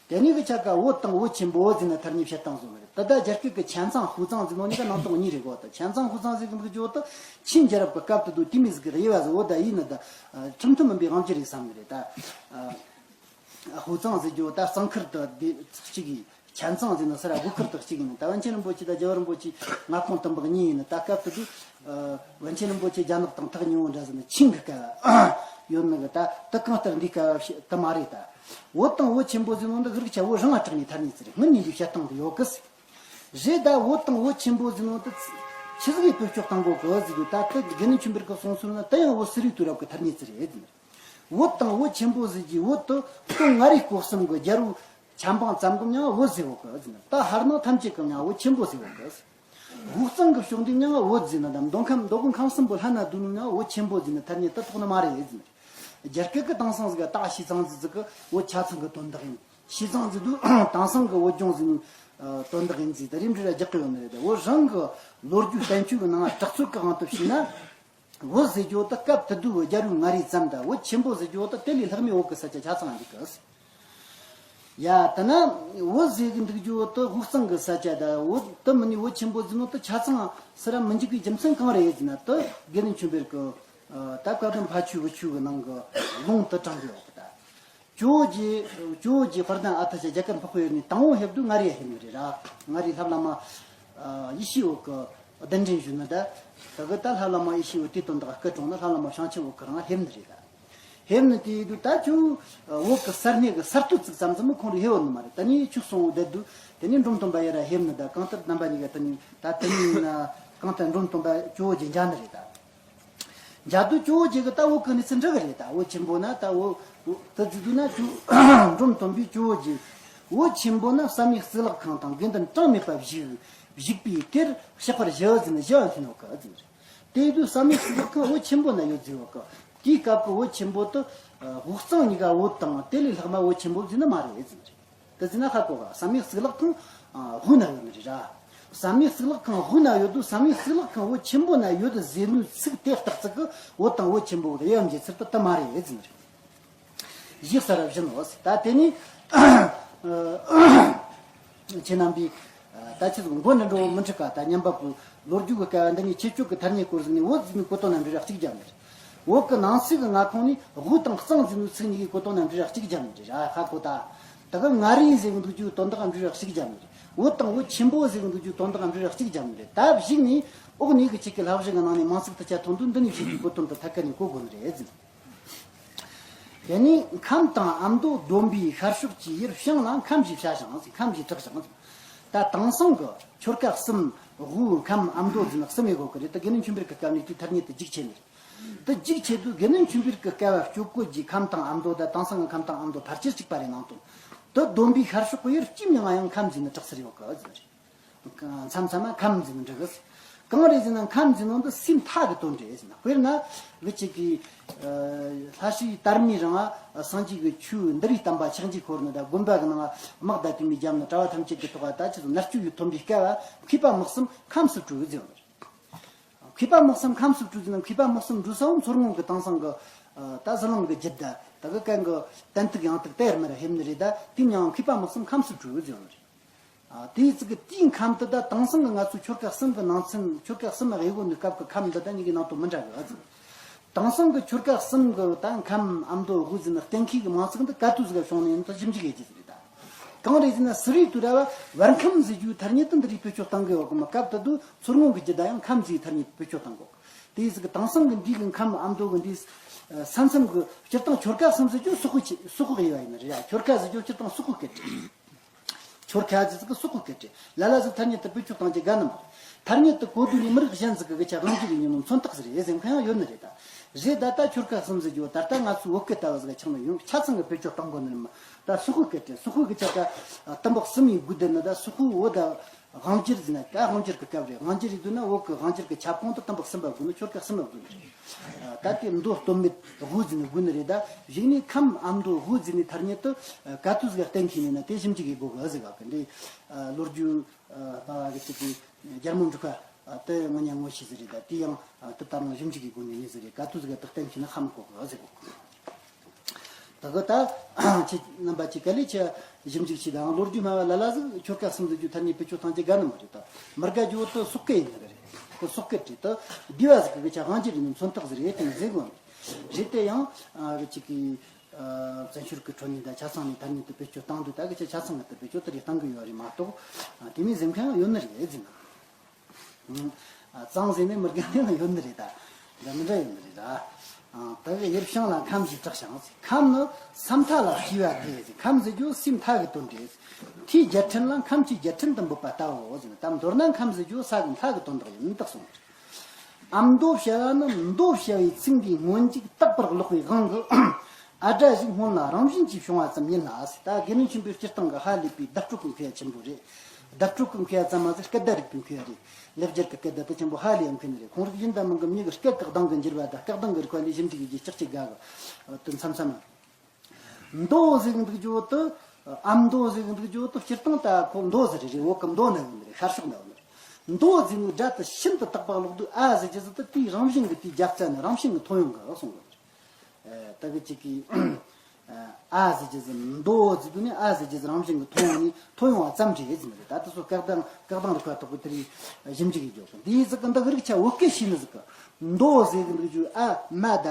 དེ་ནས་གི་ཆ་ག་བོད་དང་བོད་ཆེན་པོ་ཟེར་ན་ཐ་སྙད་བཤད་སྟངས་བཟོ་གི་རེད། ད་ལྟ་རྒྱ་སྐད་ཀྱི་ཆན་ཚང་ཧུའུ་ཚང་ཟེར་ནོ་གཉིས་ཀ་ནང་དོན་གཉིས་རེད་གོ། ད་ཆན་ཚང་ཧུའུ་ཚང་ཟེར་གི་འདུག་ཅོ་ད་ཆིན་རྒྱལ་རབས་ཀྱི་སྐབས་དུ་དུ་དེ་མི་ཟིག་གི་དབྱེ་བ་ཟིག་འོ་ད་ཡིན་ན་ད་ཁྲིམས་མཐུན་མིན་པའི་དབང་ཆ་རེད་བསམ་གི་རེད་ད། ཧུའུ་ཚང་ཟེར་རྒྱུ་ད་གཙང་ཁུལ་དུ་དེ་གཅིག་ཡིན། ཆན་ཚང་ཟེར་ན་ས་ར་དགུ་ཁུལ་དུ་གཅིག་ཡིན། ད་པཎ་ཆེན་རིན་པོ་ཆེ་ད་རྒྱལ་བ་རིན་པོ་ཆེ་མངའ་ཁོངས་དུམ་བུ་གཉིས་ཡིན། ད་སྐབས་དུ་དུ་པཎ་ཆེན་རིན་པོ་ཆེ་རྒྱ་ནག་དང་ཐག་ཉེ་བོ་འདྲ་ཟེར་ན་ཆིན་གི་སྐབས་ཡོད་ནི་གི་ད་དུ་གང་ལྟར་འདི་སྐབས་ད་མ་རེད་ད། བོད་དང་བོད་ཆེན་པོ་ཟེར་ནོ་འདི་གི་རིགས་ཆ་བོད་རང་ལ་གྲགས་ནས་ཐར་ནས་ཚེ་རེད། སྔོན་ནས་འདི་བཤད་སྟངས་འདི་ཡོད་གི་ཟེར། རེད་ད་བོད་དང་བོད་ཆེན་པོ་ཟེར་ནོ་འདི་ཆི་ཟིག་གི་བེད་སྤྱོད་བཏང་གོ་གི་ཟེར་དུས་ད་ཁོས་དགེ་འདུན་ཆོས་འཕེལ་གི་གསུང་ཚུལ་ན་ད་ཡང་བོད་སི་རི་དུས་རབས་ཀྱི་ཐར་ནས་ཚེ་རེད་ཟེར། བོད་དང་བོད་ཆེན་པོ་ཟེར་གྱི་བོད་དུ་སྟོད་མངའ་རིས་སྐོར་གསུམ་གི་རྒྱལ་པོ་ཆབ་འབངས་ཙམ་གི་མིང་བོད་ཟེར་གོ་གི་ཟེར། ད་ཧར་ནང་ཐམས་ཅད་གི་མིང་བོད་ཆེན་པོ་ཟེར་གོ་གི་ཟེར། དབུས་གཙང་གི་ཕྱོགས་འདི་མིང་བོད་ཟེར་ན་ད་མདོ་ཁམས་མདོ་དབུས་ཁམས་གསུམ་པོ་ལྷན་ན་བསྡུས་ནས་མིང་བོད་ཆེན་པོ་ཟེར་ན་ཐར་ནས་ད་ཐོག་ན་མ་རེད་ཟེར། རྒྱ་སྐད་ཀྱི་དེང་སང་ཟིག་ད་བྱས་ཙང་ཟིག་གི་བོད་ཆ་ཚང་གི་དོན་དག་ཡིན། བྱས་ཙང་ཟིག་དུས་དེང་སང་གི་བོད་ལྗོངས་ཟིག་དོན་དག་ཡིན་ཟིག་ད་རིམ་རིམ་ར་རྒྱག་གི་ཡོད་ནི་རེད། ད་བོད་རང་གི་ལོ་རྒྱུས་བསྟན་བཅོས་གི་ནང་ལ་གྲགས་ཚོད་གི་དབང་དུ་བྱས་ན། བོད་ཟེར་རྒྱུ་དེ་སྐབས་དེ་དུས་རྒྱལ་པོའི་མངའ་རིས་ཙམ་དང་བོད་ཆེན་པོ་ཟེར་རྒྱུ་དེ་དེ་ལས་ལྷག་མའི་བོད་ཀྱི་ས་ཆ་ཆ་ཚང་འདུག་གི། ཡ་ད་ན་བོད་ཟེར་གི་འདུག་རྒྱུ་དེ་དབུས་གཙང་གི་ས་ཆ་དང་བོད་དེ་མིན་ནི་བོད་ཆེན་པོ་ཟེར་ནོ་དེ་ཆ་ཚང་ཟེར་ར་མི་འཇུག་གི་རྒྱུ་མཚན་གང་རེད་ཟེར་ན། དེ་དགེ་འདུན་ཆོས་འཕེལ་གི་ད་བཀའ་གདམས་ཕ་ཆོས་བུ་ཆོས་གི་ནང་གི་ལུང་དེ་དྲངས་གི་ཡོད་གི་ད། ཇོ་བོ་རྗེ་ཇོ་བོ་རྗེ་དཔལ་ལྡན་ཨ་ཏི་ཤ་རྒྱ་གར་འཕགས་པའི་ཡུལ་ནས་དང་པོ་ཕེབས་དུས་མངའ་རིས་ཕེབས་ནི་རེད་ར། མངའ་རིས་ལྷ་བླ་མ་ཡེ་ཤེས་འོད་ཀྱི་གདན་འདྲེན་ཞུས་ནི་ད། དེ་གི་ད་ལྷ་བླ་མ་ཡེ་ཤེས་འོད་དེའི་དོན་དག་སྐུ་གྲོངས་ནི་ལྷ་བླ་མ་བྱང་ཆུབ་འོད་ཀྱི་རང་ཕེབས་ནི་རེད་ད། ཕེབས་ནི་དེ་དུས་ད་ཇོ་བོ་གི་སར་གནས་གི་སར་སྟོད་ཙིག་ཙམ་ཙམ་མི་ཁོང་རུ་ཕེབས་ཡོད་ནི་མ་རེད། ད་ནི་ཆོས་གསུང་བོ་བསྡད་དུས་དེ་ནས་འབྲོམ་སྟོན་པ་ཡ་ར་ཕེབས་ནི་ད། གང་ལྟར་རྣམ་པ་གཉིས་ཀ་དེ་ནས་ད་དེ་ནས་ཡིན་ན་གང་ལྟར་འབྲོམ་སྟོན་པ་ཇོ་བོ་རྗེ་མཇལ་ནི་རེད་ད། མཇལ་དུས་ཇོ་བོ་རྗེ་གི་ད་བོད་གི་གནས་ཚུལ་འདྲི་གི་རེད་ད། བོད་ཆེན་པོ་ན་ད་བོད་དུ་བརྩིས་དུས་ན་ཇོ་འབྲོམ་སྟོན་པས་ཇོ་བོ་རྗེ་བོད་ཆེན་པོ་ན་བསམ་ཡས་གཙུག་ལག་ཁང་དང་དགེ་འདུན་གྲངས་མེད་པ་བཞུགས་བཞུགས་པས་དེར་གཤེགས་པར་ཞུ་ཟེར་ནས་ཞུ་བ་འཐེན་ཡོད་གི་ཟེར། དེ་དུས་བསམ་ཡས་གཙུག་ལག་ཁང་བོད་ཆེན་པོ་ན་ཡོད་ཟེར་ཡོད་གི། དེའི་སྐབས་ཀྱི་བོད་ཆེན་པོ་དུ་དབུས་གཙང་གཉིས་ཀ་བོད་དང་དེ་ལས་ལྷག་མ་བོད་ཆེན་པོ་ཟེར་ནི་མ་རེད་ཟེར། དེ་ཟེར་ན་ཧ་གོ་ག་བསམ་ཡས་གཙུག་ལག་ཁང་དབུས་ན་ཡོད་ནི་རེད་ར། བསམ་ཡས་གཙུག་ལག་ཁང་དབུས་ན་ཡོད་དོ། བསམ་ཡས་གཙུག་ལག་ཁང་བོད་ཆེན་པོ་ན་ཡོད་ཟེར་ནོ་ཚིག་དེ་སྟག་ཚིག་གི་བོད་དང་བོད་ཆེན་པོ་དབྱེ་བ་འབྱེད་ཚུལ་དེ་དེ་མ་རེད་ཟེར་ནི་རེད། གཞི་གསར་བ་བཞིན་ནོ། ད་དེ་ནི་ཁྱེད་རྣམ་པས་ད་ཆི་ཟིག་མགོ་འདྲ་འགྲོ་མི་འཁྲུག་ག་ད་མཉམ་པ་པོའི་ལོ་རྒྱུས་ཀྱི་སྐལ་བ་འདི་ནི་ཁྱད་ཆོས་ཀྱི་ཐ་སྙད་སྐོར་ཟིག་ནི་བོད་ཟེར་ནི་གོ་དོན་ན་འབྲེལ་བ་གཅིག་རྒྱབ་ནི་རེད། བོད་ཀྱི་ནང་གསེས་ཀྱི་མངའ་ཁོངས་ནི་དབུས་དང་གཙང་ཟེར་ནི་ཚིག་གཉིས་ཀྱི་གོ་དོན་ན་འབྲེལ་བ་གཅིག་རྒྱབ་ནི་རེད། ཧ་གོ་ད། ད་གི་མངའ་རིས་ཟེར་གི་འདུག་རྒྱུ་དོན་དག་འབྲེལ་བ་གཅིག་རྒྱབ་ནི་རེད། བོད་དང་བོད་ཆེན་པོ་ཟེར་གི་འདུག་རྒྱུ་དོན་དག་འབྲེལ་བ་གཅིག་རྒྱབ་ནི་རེད། ད་གཞུག་ནས་འོག་ནས་གི་ཆེད་ཀྱི་བསླབ་གཞི་གི་ནང་ནས་མིང་ཚིག་དེ་ཆ་ཐོན་དུས་འདི་ནས་བཤད་རྒྱུའི་གོ་དོན་དེ་ཐད་ཀ་ནས་གོ་དགོས་ནི་རེད་ཟེར། དེ་ནས་ཁམས་དང་ཨ་མདོ་བསྡོམས་པའི་ཤར་ཕྱོགས་ཀྱི་ཡུལ་ཤང་ལ་ཁམས་ཞེས་བྱ་ཞིང་ཁམས་ཞེས་གྲགས་ཤིང་། ད་དེང་སང་གི་ཆོལ་ཁ་གསུམ་དབུས་ཁམས་ཨ་མདོ་ཟེར་ནི་གསུམ་ཡོད་གོ་གི་རེད། ད་དགེ་འདུན་ཆོས་འཕེལ་གི་སྐབས་ནས་དེའི་ཐ་སྙད་དེ་རྒྱུགས་ཆེ་ནི་རེད། དེ་རྒྱུགས་ཆེ་དུས་དགེ་འདུན་ཆོས་འཕེལ་གི་སྐབས་སྤྱོད་གོ་གི་ཁམས་དང་ཨ་མདོ་ད་དེང་སང་གི་ཁམས་དང་ཨ་མདོ་ཕལ་ཆེར་གཅིག་པ་རེད་ནང་དོན། དེ་བསྡོམས་པའི་ཤར་ཕྱོགས་གི་ཡུལ་ལྕི་མྱང་ཡང་ཁམས་ཟེར་ནི་གྲགས་ཚུལ་ཡོད་གི་ཟེར་ནི་རེད། མཚམས་མཚམས་ན་ཁམས་འཛིན་འདྲི་གི། གང་རེད་ཟེར་ན་ཁམས་འཛིན་ནོ་འདི་སེམས་མཐའ་གི་དོན་རེད་ཟེར་ན། དཔེར་ན་འུ་ཅག་གི་ལྷ་སྲས་དར་མའི་རིང་ང་སངས་རྒྱས་ཀྱི་ཆོས་འདི་རིགས་བསྟན་པ་ཕྱག་རྒྱས་འཁོར་ནི་དང་དགོན་པ་གི་ནང་དམག་དང་དུ་མའི་རྒྱབ་ནི་གྲྭ་བ་ཐམས་ཅད་ཀྱི་ཐོག་ད་ཆི་ཟེར་མནར་གཅོད་ཡོད་ཐོན་པའི་སྐབས་མཁས་པ་མི་གསུམ་ཁམས་སུ་བྲོས་ཟེར་བ་རེད། མཁས་པ་མི་གསུམ་ཁམས་སུ་བྲོས་ཟེར་ན་མཁས་པ་མི་གསུམ་བྲོས་སའོ་མཚོ་སྔོན་གི་དེང་སང་གི་ད་ཟི་ལིང་གི་རྒྱུད་ད་ད་གི་གན་གི་བསྟན་ཐུག་ཡང་ཐུག་དེར་མར་ཕེབས་ནི་རེད། ད་དེ་མྱང་མཁས་པ་མི་གསུམ་ཁམས་སུ་བྲོས་ཟེར་བ་རེད། ཨ། དེའི་ཚིག་གི་དེའི་ཁམས་དེ་ད་དེང་སང་གི་ང་ཚོའི་ཆོལ་ཁ་གསུམ་གི་ནང་ཚན། ཆོལ་ཁ་གསུམ་དབྱེ་བ་ནི་སྐབས་ཀྱི་ཁམས་འདི་དང་གཉིས་ཀྱི་ནང་དུ་མི་འདྲ་གི་ཨ་ཙི། དེང་སང་གི་ཆོལ་ཁ་གསུམ་གི་ད་ཁམས་ཨ་མདོ་དབུས་ཟེར་ནི་གཏན་འཁེལ་གི་མིང་ཚིག་འདི་ག་དུས་ཟིག་ག་བྱུང་ནས་ཡིན་ད་ཞིབ་འཇུག་ཡེད་རྒྱུ་ཟིག་རེད་ད། གང་རེད་ཟེར་ན་སི་རི་དུ་ར་བ་བར་ཁམས་ཟེར་རྒྱུའི་ཐ་སྙད་དེ་འདི་རིགས་བེད་སྤྱོད་གཏང་གི་ཡོད་གི་མ། སྐབས་དེ་དུས་མཚོ་སྔོན་གི་རྒྱུད་ད་ཡང་ཁམས་ཟེར་ཐ་སྙད་བེད་སྤྱོད་གཏང་གོ། དེའི་ཚིག་གི་དེང་སང་གི་འདི་གི་ཁམས་ཨ་མདོ་གི་འདི་ས་མཚམས་གི་སྤྱིར་བཏང་ཆོལ་ཁ་གསུམ་ཟེར་རྒྱུ་སོག་པོ་ཆེ་སོག་པོ་དབྱེ་བ་ཡིན་ནི་རེད་ཡ། ཆོལ་ཁ་ཟེར་རྒྱུ་སྤྱིར་བཏང་སོག་པོ་སྐད་རེད། ཆོལ་ཁ་ཟེར་ཚིག་གི་སོག་པོ་སྐད་རེད། ལ་ལ་ཟིག་ཐ་སྙད་དུ་བེད་སྤྱོད་གཏང་རྒྱུ་དགའ་ནི་མ་རེད། ཐ་སྙད་དུ་གོ་དུས་ནས་མི་རིགས་གཞན་ཟིག་གི་གི་ཆ་དབང་སྒྱུར་ཡིན་ནོ་མཚོན་རྟགས་ཟིག་རེད་ཟེར་མཁན་ཡང་ཡོད་ནི་རེད་ད། རེད་ད། ད་ཆོལ་ཁ་གསུམ་ཟེར་རྒྱུ་ད་ལྟ་ང་ཚོའི་བོད་སྐད་ལྟ་བུ་ཟིག་ག་ཆགས་ནི་ཡོང་ཆ་ཚང་གི་བེད་སྤྱོད་གཏང་དགོས་ནི་མ། ད་སོག་པོ་སྐད་རེད། སོག་པོ་གི་ཆ་ད་དུམ་བུ་གསུམ་ཡིན་དགོས་དེ་ནི་ད་སོག་པོ་བོད་ད། དབང་སྒྱུར་ཟེར་ན་ད་དབང་སྒྱུར་གྱི་སྐབས་རེད། དབང་སྒྱུར་ཡིན་དུས་ན་བོད་ཀྱི་དབང་སྒྱུར་གྱི་ཁྱབ་ཁོངས་དེ་དུམ་བུ་གསུམ་པ་དགོས་ན་ཆོལ་ཁ་གསུམ་པ་དགོས་ནི་རེད། ད་དེ་མདོ་སྟོད་སྨད་དབུས་ཟེར་ནི་དགོས་ནི་རེད། ད་གཞུག་ནས་ཁམས་ཨ་མདོ་དབུས་ཟེར་ནི་ཐ་སྙད་དེ་ག་དུས་ཟིག་གཏན་འཁེལ་ནི་ན་དེ་ཞིབ་འཇུག་གི་དགོས་གི་ཟེར་ག་གི་འདི་ལོ་རྒྱུས་སླ་བ་གི་ཅིག་གི་རྒྱལ་མོ་འབྲུག་པ་དེ་ང་ཉ་ངོ་ཤེས་ཟིག་རེད། ད་དེ་ཡང་དེ་ལྟར་ན་ཞིབ་འཇུག་གི་སྒོ་ནས་ནི་ཟིག་རེད། ག་དུས་ཟིག་ག་དེ་གཏན་འཁེལ་ན་ཧ་མི་གོ་གི་ཟེར་གོ། ད་གི་ད་ཁྱེད་རྣམ་པ་ཅིག་ག་ལས་ཆ་ཞིབ་འཇུག་བྱས་དང་ལོ་རྒྱུས་སྨྲ་བ་ལ་ལ་ཟིག་ཆོལ་ཁ་གསུམ་ཟེར་རྒྱུ་ཐ་སྙད་བེད་སྤྱོད་གཏང་རྒྱུ་དགའ་ནི་མ་རེད། ད་མི་དགའ་རྒྱུ་བོ་དེ་སོག་སྐད་ཡིན་ནི་རེད། ཁོ་སོག་སྐད་རེད། ད་སྡེ་བ་ཟིག་གི་ཆ་དབང་སྒྱུར་ཡིན་ནི་མཚོན་རྟགས་ཟིག་རེད། དེ་ནི་ཟེར་དགོས་ནི་རེད། དེ་ཡང་གི་ཅིག་གི་བཙན་བྱོལ་གི་ཁྲོད་ནས་ད་ཆ་ཚང་ནས་ཐ་སྙད་དེ་བེད་སྤྱོད་བཏང་དུས་ད་གི་ཆ་ཆ་ཚང་གི་དེ་བེད་སྤྱོད་དེ་རེད་བཏང་གི་ཡོད་རེད་མ་གཏོགས་དེ་མིན་ཟེར་མཁན་ཡང་ཡོད་ནི་རེད་ཟེར་ན། གཙང་ཟེར་ནས་མི་དགའ་ནི་ཡང་ཡོད་ནི་རེད་ད། འདྲ་མི་འདྲ་ཡོད་ནི་རེད་ད། ད་གི་ཡུལ་ཤང་ལ་ཁམས་ཞེས་གྲགས་ཤིང་། ཁམས་ནི་ས་མཐའ་ལ་བྱེ་བ་དེ། ཁམས་ཟེར་རྒྱུ་སེམས་མཐའ་གི་དོན་རེད། མཐའི་རྒྱལ་ཕྲན་ལ་ཁམས་ཀྱི་རྒྱལ་ཕྲན་དུ་འབོད་པ་ལྟ་བུའོ་ཟེར་ན། ད་མདོར་ན་ཁམས་ཟེར་རྒྱུ་ས་གི་མཐའ་གི་དོན་དག་ཡིན་དུ་གསུངས། ཨ་མདོ་བྱ་བ་ནི་མདོ་བྱ་བའི་ཚིག་འདིའི་སྔོན་འཇུག་དག་པར་ཀློག་པའི་དབང་གིས། ཨ་སྒྲ་ཞིག་སྔོན་ལ་རང་བཞིན་གྱིས་བྱུང་བ་ཙམ་ཡིན་ལ་ཟེར། ད་དགེ་འདུན་ཆོས་འཕེལ་སྤྱིར་བཏང་གི་ཧ་ལས་པའི་བརྡ་སྤྲོད་ཀྱི་མཁས་པ་ཆེན་པོ་རེད། བརྡ་སྤྲོད་ཀྱི་མཁས་པ་ཙམ་མ་ཟད་སྐད་བརྡ་རིག་པའི་མཁས་པ་རེད། ལེགས་སྦྱར་གྱི་སྐད་བརྡ་དེ་ཆེན་པོ་ཧ་ལས་ཡང་མཁས་ནི་རེད། ཁོང་རིགས་ཡིན་དང་མིན་གྱི་མྱི་གི་སྐད་ཀྱི་གདངས་ཀྱི་འགྱུར་བ་དང་སྐད་གདངས་ཀྱི་རིག་པ་ལས་ཞིབ་འཇུག་ཡེད་རྒྱུ་ཅིག་ཅིག་དགའ་གི། དོན་མཚམས་མཚམས། མདོ་ཟེར་གི་འདུག་རྒྱུ་བོ་དེ། ཨ་མདོ་ཟེར་གི་འདུག་རྒྱུ་བོ་དེ་སྤྱིར་བཏང་ད་ཁོ་མདོ་ཟེར་རེད། བོད་གི་མདོ་ན་ཡོད་ནི་རེད། ཤར་ཕྱོགས་ན་ཡོད་ནི་རེད། མདོ་ཟེར་ནི་སྒྲ་དེ་ཤིན་ཏུ་དག་པ་ཀློག་དུས་ཨ་ཟེར་རྒྱུ་ཟིག་དེ་དེའི་རང་བཞིན་གི་དེའི་རྒྱབ་རྩ་ནས་རང་བཞིན་གི་ཐོན་ཡོང་གི་གསུངས་ཡོད་ནི་རེད། ད་གི་ཅིག་གིས། ཨ་ཟེར་རྒྱུ་ཟིག་མདོ་ཟེར་དུས་ནི་ཨ་ཟེར་རྒྱུ་ཟིག་རང་བཞིན་གི་ཐོན་ཡོང་ནི་ཐོན་ཡོང་བ་ཙམ་རེད་ཟེར་ནི་རེད། ད་དེ་ཚོ་སྐད་གདངས་སྐད་གདངས་རིག་པ་ཐོག་གི་དེ་རིགས་ཞིབ་འཇུག་གི་རྒྱུ་དེ་ཟིག་གི་འདི་གི་རིགས་ཆ་བོད་སྐད་ཤེས་ནི་ཟིག་གི་མདོ་ཟེར་གི་འདུག་རྒྱུ་ཨ་མ་ད།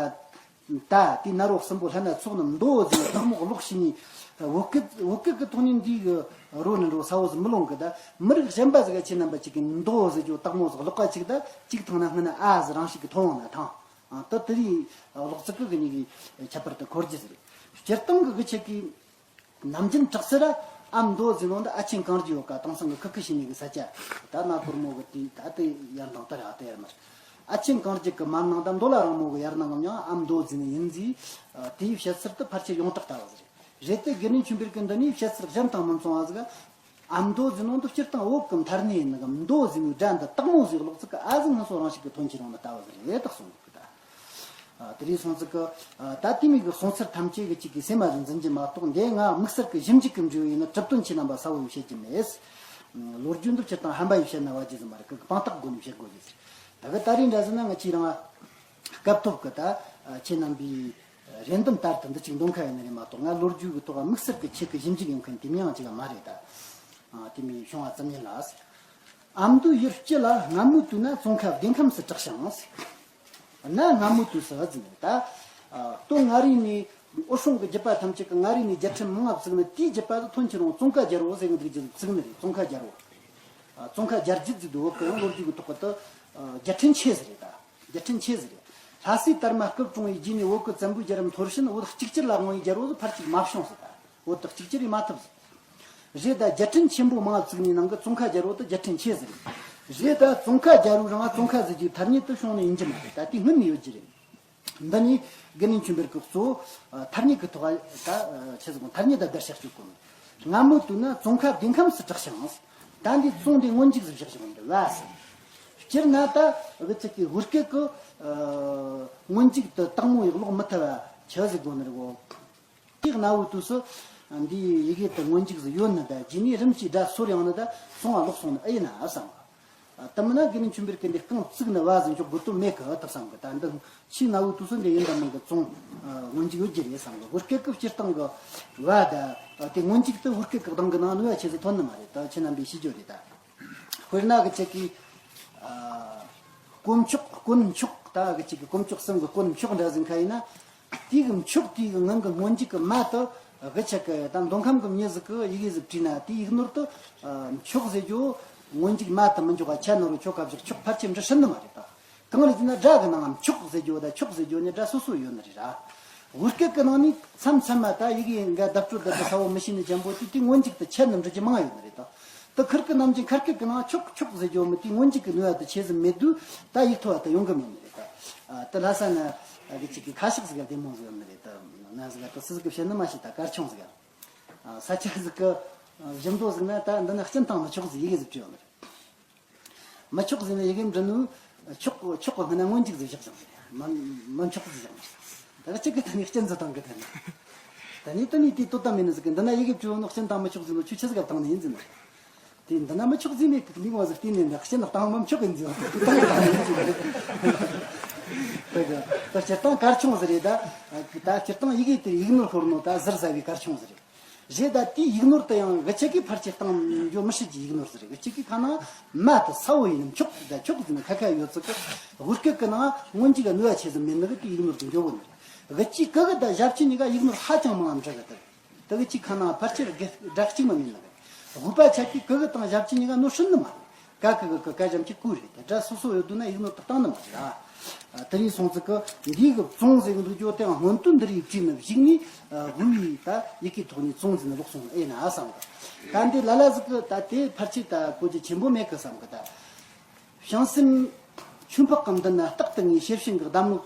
ད་དེ་ན་རོ་གསུམ་པོ་ལྷ་ན་ཚོགས་ནི་མདོ་ཟེར་ནས་དག་མོ་ཀློག་ཤེས་ནི། བོད་སྐད་བོད་སྐད་ཀྱི་ཐོག་ནས་འདི་གི་རོ་ནི་རོ་ས་བོ་ཟིག་མི་ལོང་གི། ད་མི་རིགས་གཞན་པ་ཟིག་ག་ཁྱེད་རྣམ་པ་ཅིག་གིས་མདོ་ཟེར་རྒྱུ་དག་མོ་ཟིག་ཀློག་པ་ཅིག་ད་ཅིག་ཐང་ན་སྔ་ན་ཨ་ཟེར་རང་ཞིག་གི་ཐོན་ཡོང་ན་ཐང་། ཨ་ད་དེ་རིགས་ཀློག་ཚིག་གི་གི་ནི་གི་ཁྱད་པར་དུ་འཁོར་རྒྱུ་ཟིག་རེད། སྤྱིར་བཏང་གི་གི་ཆེད་ཀྱི། ནམ་རྒྱུན་གྲགས་ཚུལ་ར། ཨ་མདོ་ཟེར་ནོ་འདི་ཨ་ཆེན་གངས་རི་ཡོད་ཀ་དེང་སང་གི་ཁུ་ཁུ་ཞིག་ནས་གི་ས་ཆ། ད་ན་གོར་མོ་གི་དེ་ད་དེ་ཡར་འདང་ད་ར་ད་ཡར་མར། ཨ་ཆེན་གངས་རི་གི་མར་ནང་ད་མདོ་ལ་རིང་མོ་གི་ཡར་ནང་ངམ་ཡང་ཨ་མདོ་ཟེར་ནི་ཡིན་ཟིག་དེའི་བཤད་ཚུལ་དེ་ཕལ་ཆེར་ཡོངས་གྲགས་ལྟ་བུ་ཟིག་རེད། རེད་དེ་དགེ་འདུན་ཆོས་འཕེལ་གི་འདི་ནས་བཤད་ཚུལ་གཞན་དང་མི་མཚུངས་པ་ཟིག་ཨ་མདོ་ཟེར་ནོ་འདི་སྤྱིར་བཏང་བོད་གི་མཐར་གནས་ཡིན་ནི་གི་མདོ་ཟེར་ནི་སྒྲ་འདི་དག་མོ་ཟིག་ཀློག་ཚིག་གི་ཨ་ཟིག་སྔ་སོ་རང་ཞིག་གི་ཐོན་གྱི་རུང་ནི་ལྟ་བུ་ཟིག་རེད་ད་གསུངས་གི་ད། ཨ། དེ་རིང་སོང་ཙི་ཀི། ཨ། ད་དེ་མིན་གི་སོང་ཚུལ་ཐམས་ཅད་གི་གཅིག་གི་སེམས་མ་རུ་འཛིན་གྱི་མ་གཏོགས་འདི་ང་དམིགས་བསལ་གི་ཞིབ་འཇུག་གི་འབྲས་བུ་ཡིན་ན་གྲུབ་དོན་ཁྱེད་རྣམ་པ་གསལ་བོ་བཤད་ཀྱི་མེད། ལོ་རྒྱུས་འདི་སྤྱིར་བཏང་ཧམ་པ་ཡིས་བཤད་ན་བ་རྒྱུ་ཟིག་མ་རེད། ཁོ་གི་དཔང་རྟགས་སྒོ་ནས་བཤད་དགོས་ཟིག་རེད། ད་གི་ད་རེས་འདྲ་ཟིག་ན་ང་ཆེ་རང་སྐབས་ཐོབ་གི་ད་ཁྱེད་རྣམ་པའི་རེ་འདུན་ལྟར་དུ་འདི་གཅིག་འདོན་ཁ་ཡིན་ནི་རེད་མ་གཏོགས། ང་ལོ་རྒྱུས་གི་ཐོག་དམིགས་བསལ་གི་ཆེད་གི་ཞིབ་འཇུག་ཡོང་མཁན་དེ་མིན་ཡང་ཅིག་མ་རེད་ད། དེ་མིན་བྱུང་བ་ཙམ་ཡིན་ལ། ཨ་མདོའི་ཡུལ་སྤྱི་ལ་སྔ་མོའི་དུས་ན་ཙོང་ཁ་བདེ་ཁམས་སུ་གྲགས་ཤིང་། གནའ་སྔ་མོའི་དུས་སུ་ཟིན་ད། ལྟོ་མངའ་རིས་ནས་འོད་སྲུང་གི་རྒྱུད་པ་ཐམས་ཅད་ཀྱི་མངའ་རིས་ནས་རྒྱལ་ཕྲན་མང་བ་བཙུགས་ནས། དེའི་རྒྱུད་པ་དུ་ཐོན་ཁྱེར་རུང་ཙོང་ཁ་རྒྱལ་པོ་ཟེར་གི་འདུག་རྒྱུ་བཙུགས་ནི་རེད། ཙོང་ཁ་རྒྱལ་པོ། ཙོང་ཁ་རྒྱལ་རྒྱུད་ཟིག་འདུག་བོད་ཀྱི་ཡང་ལོ་རྒྱུས་ཀྱི་ཐོག་གི་དུ་རྒྱལ་ཕྲན་ཆེ་ཟིག་རེད་ད། རྒྱལ་ཕྲན་ཆེ་ཟིག་རེད། ལྷ་སྲས་དར་མ་སྐུ་བཀྲོངས་པའི་རྗེས་ནས་བོད་ཀྱི་བཙན་པོའི་རྒྱལ་རབས་འཐོར་ཕྱིན། བོད་གཅིག་གྱུར་ལ་དབང་བའི་རྒྱལ་པོ་དུ་ཕལ་ཆེར་མ་བྱུང་ཟིག་ད། བོད་དུ་གཅིག་གྱུར་ཡེ་མ་ཐུབ་ཟིག་རེད་ད། རྒྱལ་ཕྲན་ཆེན་པོ་མང་བཙུགས་ནས་ནང་གི་ཙོང་ཁ་རྒྱལ་པོ་དུ་རྒྱལ་ཕྲན་ཆེ་ཟིག་རེད། རེད་ད། ཙོང་ཁ་རྒྱལ་པོ་རང་ཙོང་ཁ་ཟེར་རྒྱུ་ཐ་སྙད་དུ་བྱུང་ནས་ཡིན་གྱི་མ་རེད་ད། དེ་སྔོན་ནས་ཡོད་ཀྱི་རེད། འདི་ནི་དགེ་འདུན་ཆོས་འཕེལ་གྱི་གཙོ་བོ་ཐ་སྙད་ཀྱི་ཐོག་ད་ཆི་ཟིག་ཐ་སྙད་ད་བརྡར་ཤག་བཅུག་གོ། སྔ་མོའི་དུས་ན་ཙོང་ཁ་བདེ་ཁམས་སུ་གྲགས་ཤིང་། ད་འདི་ཙོང་འདི་སྔོན་འཇུག་ཟིག་བཞག་ཤིང་འདི་བ་ཟིག་སྤྱིར་ན་ད་བུ་ཚིག་གི་བོད་སྐད་ཀྱི་སྔོན་འཇུག་ཏུ་དག་མོ་ཡིག་ཀློག་མི་ཐུབ་པ་ཆི་ཟིག་དགོས་ནི་རེད་གོ། དེ་གནའ་བོའི་དུས་སུ་འདིའི་ཡི་གེ་དུ་སྔོན་འཇུག་ཟིག་ཡོད་ནི་ད། རྗེས་ནས་རིམ་གྱིས་སྒྲ་སོར་ཡོང་ནི་ད། སོང་བ་ལོག་སོང་ནི་ཨེ་ཡིན་ན་བསམ། དེ་མིན་ན་དགེ་འདུན་ཆོས་འཕེལ་གྱི་འདི་རྐང་བཙུགས་ནི་བ་ཟིག་འཇོག་དགོས་དོན་མེད་གི་ད་བསམ་གི། ད་འདི་ཆེས་གནའ་བོའི་དུས་སུ་འདི་ཡིན་ད་མིན་གི་ཙོང་སྔོན་འཇུག་ཡོད་ཀྱི་རེད་བསམ་གི། བོད་སྐད་ཀྱི་སྤྱིར་བཏང་གི་བ་ད་དེ་སྔོན་འཇུག་དུ་བོད་སྐད་ཀྱི་གདངས་གི་ནང་ནུས་པ་ཆེ་ཟིག་ཐོན་ནི་མ་རེད། ད་ཁྱེད་རྣམ་པས་ཤེས་རྒྱུ་རེད་ད། དཔེར་ན་གི་ཅིག་གི། ཨ། དཀོན་མཆོག་དཀོན་མཆོག་ད་གི་ཅིག་གི་དཀོན་མཆོག་གསུམ་གི་དཀོན་མཆོག་འདྲ་ཟིག་ཁ་ཡིན་ན། དེ་གི་མཆོག་དེ་གི་ངང་གི་སྔོན་འཇུག་གི་མ་དུ་གི་ཅིག་གི་ད་མདོ་ཁམས་གི་མྱི་ཟིག་གི་ཡི་གེ་ཟིག་བྲིས་ན། དེ་ཡིག་ནོར་དུ་མཆོག་ཟེར་རྒྱུ་སྔོན་འཇུག་མ་དུ་མི་འཇོག་པ་ཆ་ནོར་བའི་ཆོ་ག་བཞག་ཆོག་ཕལ་ཆེར་འབྲི་སྲིད་ནི་མ་རེད་ད། གང་རེད་ཟེར་ན་སྒྲ་གི་ནང་མཆོག་ཟེར་རྒྱུ་ད་མཆོག་ཟེར་རྒྱུ་ནི་སྒྲ་སོ་སོ་ཡོད་ནི་རེད་ར། བོད་སྐད་ཀྱི་ནང་ནས་མཚམས་མཚམས་མ་ད་ཡི་གེ་འགའ་བརྡ་སྤྲོད་ད་ད་ས་བོ་མི་ཤེས་ནི་ཅན་པོ་དེ་དེ་སྔོན་འཇུག་ཏུ་ཆད་ནི་འབྲི་རྒྱུ་མང་ཡོད་ནི་རེད་ད། ད་ཁུར་གི་ནམ་རྒྱུན་ཁ་སྐད་ཀྱི་ནང་མཆོག་མཆོག་ཟེར་རྒྱུ་མི་དེ་སྔོན་འཇུག་གི་ནུས་པ་དེ་ཆེ་ཟིག་མེད་དུས་ད་ཡིག་ཐོག་ད་ཡོང་གི་མེད་ནི་རེད་ད། ད་ལྷ་ས་ན་གི་ཅིག་གི་ཁ་ཤགས་ཟིག་ག་བདེ་མོ་ཟིག་ཡོད་ནི་རེད་ད། ན་ཟིག་ག་ད་སུ་ཟིག་གི་བཤད་ནི་མ་ཤེས་ད། གར་ཆུང་ཟིག་ག་ས་ཆ་ཟིག་གི་བཞི་མདོ་ཟིག་ན་ད་འདི་ན་སྤྱིར་བཏང་མི་ཆོག་ཟིག་ཡི་གེ་ཟིག་བྲིས་ཡོད་ནི་རེད། མི་ཆོག་ཟེར་ནས་ཡི་གེ་འབྲི་ནོ། ཆོག་ཆོག་གི་སྔོན་ན་སྔོན་འཇུག་ཟིག་བཞག་ཟིག་མ་མི་ཆོག་ཟིག་བཞག་ད་ག་ཅིག་གི་ད་ནི་སྤྱི་ཚོགས་སྟེང་གི་ད་ནི། ད་ནི་ད་ནི་དེ་ལྟོ་ད་མིན་ནི་ཟིག་གི་འདི་ན་ཡི་གེ་བྲིས་ནོ་སྤྱི་དང་མི་ཆོག་ཟེར་ནོ་ཆོས་ཆི་ཟིག་ག་བཏང་ནི་ཡིན་ཟེར་ནི། དེ་འདི་ན་མི་ཆོག་ཟེར་ནས་མི་ངོ་ཟིག་བལྟས་ནས་འདི་སྤྱི་ནི་བཏང་མི་ཆོག་གི་ཟེར་ནོ་ད་གི་ད་ནི་ཡིན་ཟེར་ནི། ད་གི་ད་སྤྱིར་བཏང་གར་ཆུང་ཟིག་རེད་ད། ད་སྤྱིར་བཏང་ཡི་གེ་དེར་ཡིག་ནོར་ཤོར་ནོ་ད་ཟུར་ཟ་བའི་གར་ཆུང་ཟིག་རེད། རེད་ད། དེའི་ཡིག་ནོར་དུ་ཡང་གི་ཅིག་གིས་ཕར་ཆེར་བཏང་འགྱོ་མི་སྲིད་ཀྱི་ཡིག་ནོར་ཟིག་རེད། གི་ཅིག་གིས་ཁ་ནང་མ་དུ་ས་བོ་ཡིན་ནམ་མཆོག་ད་མཆོག་ཟེར་ནས་ཁ་ཁ་ཡོད་ཚུལ་གི་བོད་སྐད་གི་ནང་སྔོན་འཇུག་ག་ནུས་པ་ཆེ་ཟིག་མེད་ནི་གི་དེ་ཡིག་ནོར་དུ་འགྱོ་གོ་ནི་རེད། གི་ཅིག་གི་གི་ད་ཞབས་ཕྱི་གཉིས་ཀ་ཡིག་ནོར་ཧ་ཅང་མང་བ་འབྲི་གི་དེ་རེད། ད་གི་ཅིག་ཁ་ནང་ཕལ་ཆེར་གི་སྒྲ་གཅིག་མ་མིན་ནི་རེད། དབུས་པ་ཆ་གི་གི་གི་དང་ཞབས་ཕྱི་གཉིས་ཀ་ནོར་སྲིད་ནི་མ་རེད། ཀ་ཀི་གི་ཀི་ཀ་གཞན་གྱི་ཀུ་རེད། དེ་སྒྲ་སོ་སོ་ཡོད་དུས་ན་ཡིག་ནོར་དུ་བཏང་ནི་མ་རེད་ཨ། དེ་རིང་སོང་ཚིག་གི་འདིའི་གི་བཙོང་ཟེར་གི་འདུག་ཅོ་དེའང་སྔོན་དུ་འདི་རིགས་བྲིས་ནི་གཞིགས་ནས་དབུས་ད་ཡི་གེ་ཐོག་ནས་བཙོང་ཟེར་ནི་ལོག་སོང་ཨེ་ན་བསམ་གི། ད་འདི་ལ་ལ་ཟིག་གི་ད་དེ་ཕལ་ཆེར་ད་གོ་རྒྱུ་ཆེན་པོ་མེད་གི་བསམ་གི་ད། བྱང་སེམས་ཆོས་འཕགས་ཀྱི་མདུན་ན་རྟག་ཏུ་ངས་ཤེར་ཕྱིན་གི་གདམས་ངག་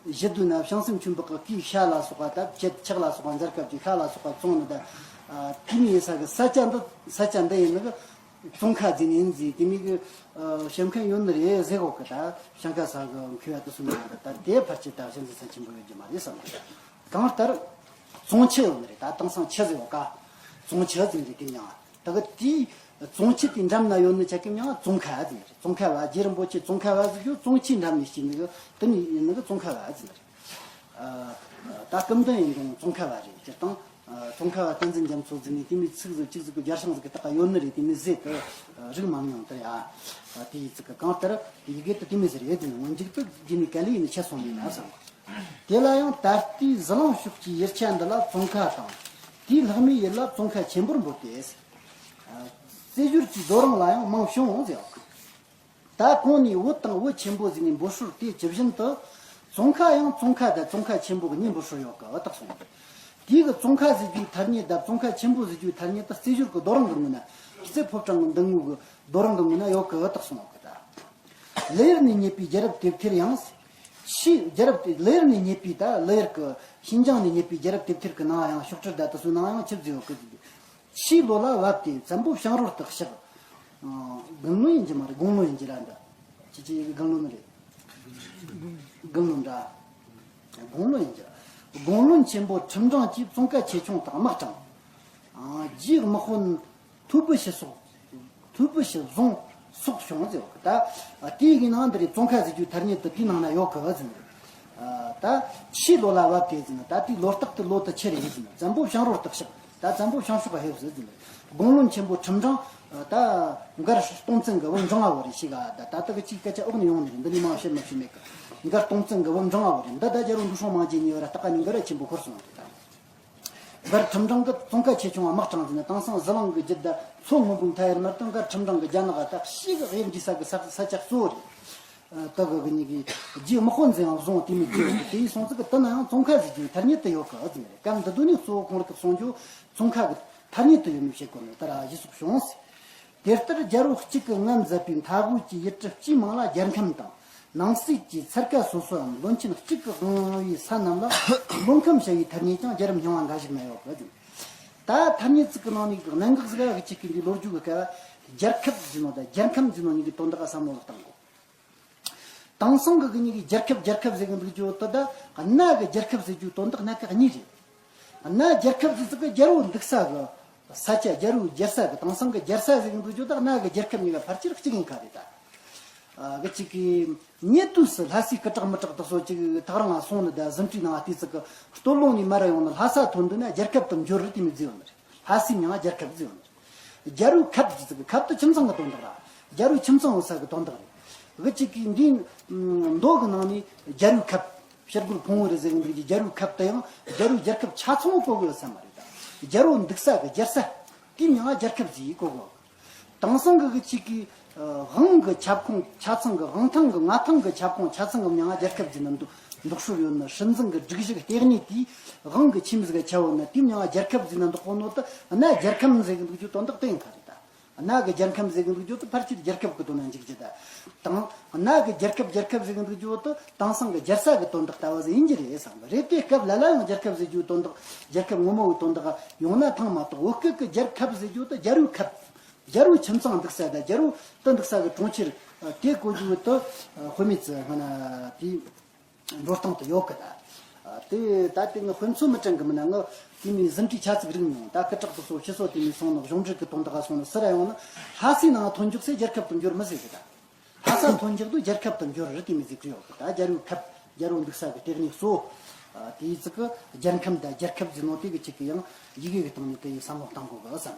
བཞེད་དུས་ན་བྱང་སེམས་ཆོས་འཕགས་ཀྱི་སྐུའི་ཤ་ལ་སོགས་པ་ད་བྱེད་ཕྱག་ལ་སོགས་པ་མཛད་སྐབས་ཀྱི་ཤ་ལ་སོགས་པ་བཙོང་ནི་ད། དེ་ནས་ས་གི་ས་ཆ་འདི་ས་ཆ་འདི་ཡིན་ནི་གི་ཙོང་ཁ་ཟེར་ནི་ཡིན་ཟེར་དེ་མིན་གི་བཤད་མཁན་ཡོད་ནི་རེད་ཟེར་གོ་གི་ད་ཞིང་ཁ་ས་གི་མཁས་པ་དུ་སུ་མ་ད་ད་དེ་ཕལ་ཆེར་ད་གཞི་འཛིན་ས་ཆེན་པོ་ཡོད་རྒྱུ་མ་རེད་བསམ་གི། གང་ལྟར་ཙོང་ཆུ་ཡོད་ནི་རེད། ད་དེང་སང་ཆུ་ཟེར་གོ་ཀ་ཙོང་ཆུ་ཟེར་ནི་རེད། དེ་མྱང་ད་གི་དེའི་ཙོང་ཆུ་དེ་འགྲམ་ན་ཡོད་ནི་ཆ་གི་མྱང་ཙོང་ཁ་ཟེར་ནི་རེད། ཙོང་ཁ་བ་རྗེ་རིན་པོ་ཆེ་ཙོང་ཁ་བ་ཟེར་རྒྱུ་ཙོང་ཆུའི་འགྲམ་ནས་སྐྱེས་ནི་གི་དེ་ནི་ཡིན་ནི་གི་ཙོང་ཁ་བ་ཟེར་ནི་རེད། ད་སྐུ་མདུན་ཡིན་ཀྱང་ཙོང་ཁ་བ་རེད། སྤྱིར་བཏང་ཙོང་ཁ་བ་བསྟན་འཛིན་རྒྱ་མཚོ་ཟེར་ནས་དེ་མོའི་ཚིག་ཟིག་གཅིག་ཟིག་གི་རྒྱལ་ཤང་ཟིག་གི་ད་ག་ཡོད་ནི་རེད། དེ་མོའི་ཟེར་དུ་རིག་མ་མྱོང་དེ་ཡ། དེའི་ཚིག་གི་གང་ལྟར་ཡི་གེ་དུ་དེ་མོའི་ཟེར་ཡོད་དེ་ནི་སྔོན་འཇུག་ཏུ་རྒྱུད་ནས་ག་ལེ་ཡིན་ནི་ཆད་སོང་ནི་ན་བསམ། དེ་ལ་ཡང་ད་ལྟའི་ཟི་ལིང་ཕྱོགས་ཀྱི་ཡུལ་ཆ་འདི་ལ་ཙོང་ཁ་དང་། དེའི་ལྷག་མའི་ཡུལ་ལ་ཙོང་ཁ་ཆེན་པོར་འབོད་དེ། རྩེ་སྦྱོར་གྱི་རྡོ་རིང་ལ་ཡང་མང་བྱུང་ཟེར། ད་གོང་ནས་བོད་དང་བོད་ཆེན་པོ་ཟེར་ནས་འབོད་སྲོལ་དེ་ཇི་བཞིན་དུ། ཙོང་ཁ་ཡང་ཙོང་ཁ་དང་ཙོང་ཁ་ཆེན་པོ་གཉིས་འབོད་སྲོལ་ཡོད་གི་བ་དག་སོང་། དེའི་གི་ཙོང་ཁ་ཟེར་རྒྱུའི་ཐ་སྙད་དང་ཙོང་ཁ་ཆེན་པོ་ཟེར་རྒྱུའི་ཐ་སྙད་དུ་རྩེ་སྦྱོར་གི་རྡོ་རིང་གི་ངོས་ན་རྩེ་ཕོ་བྲང་གི་མདུན་ངོས་གི་རྡོ་རིང་གི་ངོས་ན་ཡོད་གི་བ་དག་སོང་གི་ད། ལེ་ཡར་ནས་རྙེད་པའི་རྒྱལ་རབས་དེབ་ཐེར་ཡང་། ཕྱིས་རྒྱལ་རབས་དེ་ལེ་ཡར་ནས་རྙེད་པའི་ད་ལེ་ཡར་གི་ཤིན་ཅང་ནས་རྙེད་པའི་རྒྱལ་རབས་དེབ་ཐེར་གི་ནང་ཡང་ཤོག་དྲིལ་ད་དུ་སོའི་ནང་ཡང་ཆིབས་བརྫིས་ཡོད་གི། ཕྱིས་ལོ་ལ་བབས་ཏེ་བཙན་པོ་ཞང་རོལ་དུ་གཤེགས། ཨ། དགུང་ལོ་ཡིན་གྱི་མ་རེད། དགུང་ལོ་ཡིན་གྱི་ར་འདྲ། ཅི་ཅི་ཡི་གེ་དགུང་ལོ་ནི་རེད། དགུང་ལོ་འདྲ། དགུང་ལོ་ཡིན་གྱི་ར། དགུང་ལོ་ཆེན་པོ་ཁྲིམས་འབྲིང་གིས་ཙོང་ཁ་ཆེ་ཆུང་དག་དམག་དྲངས། ཨ། རྗེ་དམག་དཔོན་ཐུ་བུ་ཞི་སོགས་ ཐུ་བུ་ཞི་བཟུང་སོགས་བྱུང་ཟེར་བ་གི་ད། དེའི་གི་ནང་འདི་རེད། ཙོང་ཁ་ཟེར་རྒྱུའི་ཐ་སྙད་དུ་དེའི་ནང་ན་ཡོད་གི་ཟེར་ནས། ད་ཕྱིས་ལོ་ལ་བབ་དེ་ཟེར་ན། ད་དེའི་ལོ་རྟགས་དེ་ལོ་དུ་ཁྱེར་རེ་ཟེར་ན། བཙན་པོ་བྱང་རོལ་དུ་གཤེགས། ད་བཙན་པོ་བྱང་ཕྱོགས་ལ་ཕེབས་ཟེར་ཟེར་ནས། དགུང་ལོ་ཆེན་པོ་ཁྲིམས་སྦྲང་། ད་མགར་སྟོང་བཙན་གི་བུ་འབྲིང་བ་བོ་རེད་ཤི་ག་ད། ད་ལྟ་གི་ཅིག་སྐད་ཆ་འོག་ནས་ཡོང་ནི་རེད། འདི་ནས་མང་བཤད་མི་བྱེད་མེད་གི། མགར་སྟོང་བཙན་གི་བུ་འབྲིང་བ་བོ་རེད། འདི་ད་རྒྱལ་པོ་འབྲུག་སྲོང་མང་རྒྱལ་གཉིས་བར་ལྟ་ག་ནས་མགར་ཆེན་པོ་འཁོར་སོང་རེད་ད། མགར་ཁྲིམས་སྦྲང་གིས་ཙོང་ཁ་ཆེ་ཆུང་བ་དམག་དྲངས་ཟིན་ན། དེང་སང་ཟི་ལིང་གི་རྒྱུད་ད་མཚོ་སྔོན་པོའི་མཐའ་ཡར་མར་དུ་མགར་ཁྲིམས་སྦྲང་གི་རྒྱ་ནག་ད་ཤི་གི་གཡུལ་འགྱེད་ས་གི་ས་ས་ཆ་གཙོ་བོ་རེད། ད་གི་གི་ཉིད་ཀྱི་རྒྱུ་དམག་དཔོན་ཟིན་ཡང་བཟུང་དེ་མི་རྒྱུ་དེ་ཡིན་སོང་ཙི་གི་དེ་ན་ཡང་ཙོང་ཁ་ཟེར་རྒྱུའི་ཐ་སྙད་དུ་ཡོད་གི་ཨ་ཙི་མ་རེད། སྐབས་འདི་དུས་ནས་གཙོ་བོ་ཁོང་རང་གི་གསུང་རྒྱུ་ཙོང་ཁ་གི་ཐ་སྙད་དུ་ཡོད་མེད་བཤད་དགོས་ནས་ད་ར་གཞི་སོགས་བྱུང་ཟེར། དེ་ལྟར་རྒྱལ་པོ་གཅིག་གིས་ངལ་མཛད་པའི་མཐའ་དབུས་ཀྱི་ཡུལ་གྲུ་སྤྱིའི་མིང་ལ་རྒྱལ་ཁམས་དང་། ནང་གསེས་ཀྱི་ཚལ་ཁ་སོ་སོའམ་བློན་ཆེན་གཅིག་གིས་དབང་བའི་ས་རྣམས་ལ་བློན་ཁམས་བྱ་བའི་ཐ་སྙད་ཀྱང་རྒྱལ་རབས་རྙིང་བ་འགའ་ཞིག་ན་ཡོད་པ་བཞིན། ད་ཐ་སྙད་ཚིག་གི་ནང་ནས་གནད་འགག་ཟིག་ག་གི་ཅིག་གི་འདི་ལོ་རྒྱུས་ཀྱི་སྐབས་རྒྱལ་ཁབ་ཟེར་ནོ་དང་རྒྱལ་ཁམས་ཟེར་ནོ་གཉིས་ཀྱི་དོན་དག་བསམ་བློ་བཏང་དགོས། དེང་སང་གི་གི་གཉིས་ཀྱི་རྒྱལ་ཁབ་རྒྱལ་ཁབ་ཟེར་གི་འདུག་རྒྱུ་དེ་ད་གནའ་གི་རྒྱལ་ཁབ་ཟེར་རྒྱུ་དོན་དག་སྣ་ཁ་གཉིས་རེད། གནའ་རྒྱལ་ཁབ་ཟེར་ཚིག་གི་རྒྱལ་པོ་འདུག་ས་གི་ས་ཆ། རྒྱལ་པོའི་རྒྱལ་ས་གི། དེང་སང་གི་རྒྱལ་ས་ཟེར་གི་འདུག་རྒྱུ་ད་གནའ་གི་རྒྱལ་ཁབ་གཉིས་ཀ་ཕལ་ཆེར་གཅིག་ཡིན་ཁ་རེད་ད། ཨ་གི་ཅིག་གི་ཉེ་དུས་སུ་ལྷ་སའི་སྐུ་དྲག་མི་དྲག་དེ་ཚོ་ཅིག་ཐག་རིང་ང་སོང་ནི་ད་ཟིན་བྲིས་ནང་དེ་ཚིག་གི་སྟོད་ལུང་ནས་མར་ཡོང་ནི་ལྷ་ས་ཐོན་དུས་ན་རྒྱལ་ཁབ་ཏུ་འགྱུར་རེད་དེ་མི་བརྫི་ཡོང་ནི་རེད། ལྷ་སའི་མིང་ང་རྒྱལ་ཁབ་བརྫི་ཡོང་ནི་རེད། རྒྱལ་པོའི་ཁབ་ཀྱི་ཚིག་གི་ཁབ་དེ་ཁྱིམ་ཚང་གི་དོན་དག་ར། རྒྱལ་པོའི་ཁྱིམ་ཚང་ཡོད་ས་གི་དོན་དག་རེད། གི་ཅིག་གི་འདིའི་མདོ་གི་ནང་ནས་རྒྱལ་པོའི་ཁབ། ཕྱིར་རྒོལ་ཕུང་བོ་རེ་ཟེར་གི་འདུག་གི་རྒྱལ་པོའི་ཁབ་དེ་ཡང་རྒྱལ་པོའི་རྒྱལ་ཁབ་ཆ་ཚང་བོ་གོ་གི་ཡོད་ས་མ་རེད་ད། རྒྱལ་པོ་འདུག་ས་གི་རྒྱལ་ས་དེའི་མིང་ང་རྒྱལ་ཁབ་བརྫི་ཡི་གོ་གི་ཡོད། དེང་སང་གི་གི་ཅིག་གི་དབང་གི་ཁྱབ་ཁོངས་ཆ་ཚང་གི། དབང་ཐང་གི་མངའ་ཐང་གི་ཁྱབ་ཁོངས་ཆ་ཚང་གི་མིང་ང་རྒྱལ་ཁབ་བརྫི་ན་འདུག་འདུག་སྲོལ་ཡོད་ན། སྲིད་འཛིན་གི་སྒྲིག་གཞི་གི་ལྟེ་གནས་དེའི་དབང་གི་ཁྱིམ་ཟིག་ག་ཆ་བོ་ན་དེའི་མིང་ང་རྒྱལ་ཁབ་བརྫི་ན་འདུག་གོ་ནོ་དེ་གནའ་རྒྱལ་ཁམས་ཟེར་གི་འདུག་རྒྱུ་དོན་དག་དེ་ཡིན་ཁ་རེད་ད། གནའ་གི་རྒྱལ་ཁམས་ཟེར་གི་འདུག་རྒྱུ་དེ་ཕལ་ཆེར་རྒྱལ་ཁབ་གི་དོན་ན་འཇུག་རྒྱུ་ད། དང་གནའ་གི་རྒྱལ་ཁབ་རྒྱལ་ཁབ་ཟེར་གི་འདུག་རྒྱུ་དེ་དེང་སང་གི་རྒྱལ་ས་གི་དོན་དག་ལྟ་བུ་ཟིག་ཡིན་རྒྱུ་རེད་བསམ་གི་རེད། དེ་སྐབས་ལ་ལ་ཡང་རྒྱལ་ཁབ་ཟེར་རྒྱུ་དོན་དག་རྒྱལ་ཁབ་ངོ་མ་བོའི་དོན་དག་ཡོང་ན་ཐང་མ་གཏོགས། བོད་སྐད་གི་རྒྱལ་ཁབ་ཟེར་རྒྱུ་དེ་རྒྱལ་པོའི་ཁབ། རྒྱལ་པོའི་ཁྱིམ་ཚང་འདུག་ས་དང་རྒྱལ་པོ་དེ་འདུག་ས་གི་གྲོང་ཁྱེར་དེ་གོ་རྒྱུ་དེ་དཔེ་མེད་ཚེ་སྔ་ན་དེའི། འགྲོ་སྟངས་དུ་ཡོད་གི་ད། དེ་ད་དེ་ངས་དཔེ་མཚོན་མི་དྲན་གི་མིན་ན། ངས་དེ་མིན་ཟིན་བྲིས་ཆ་ཚིག་རིག་མྱོང་། ད་སྐུ་དྲག་ཏུ་སོ་ཕྱི་སོ་དེ་མིན་སོང་ནི་གཞུང་འབྲེལ་གི་དོན་དག་ག་སོང་ནི་སུ་ར་ཡོང་ནི་ལྷ་སའི་ནང་ཐོན་འཇུག་སའི་རྒྱལ་ཁབ་ཏུ་འགྱུར་མི་ཟེར་གི་ད། ལྷ་ས་ཐོན་འཇུག་ཏུ་རྒྱལ་ཁབ་ཏུ་འགྱུར་རེད་དེ་མི་ཟིག་གི་ཡོད་གི་ད། རྒྱལ་པོའི་ཁབ་རྒྱལ་པོ་འདུག་ས་གི་ལྟེ་གནས་གཙོ་བོ་དེའི་ཚིག་གི་རྒྱལ་ཁམས་དང་རྒྱལ་ཁབ་ཟེར་ནོ་དེ་གི་ཅིག་གི་ཡང་ཡི་གེ་གི་སྟེང་ནས་དེ་ཡི་བསམ་བློ་གཏང་དགོས་གི་བསམ་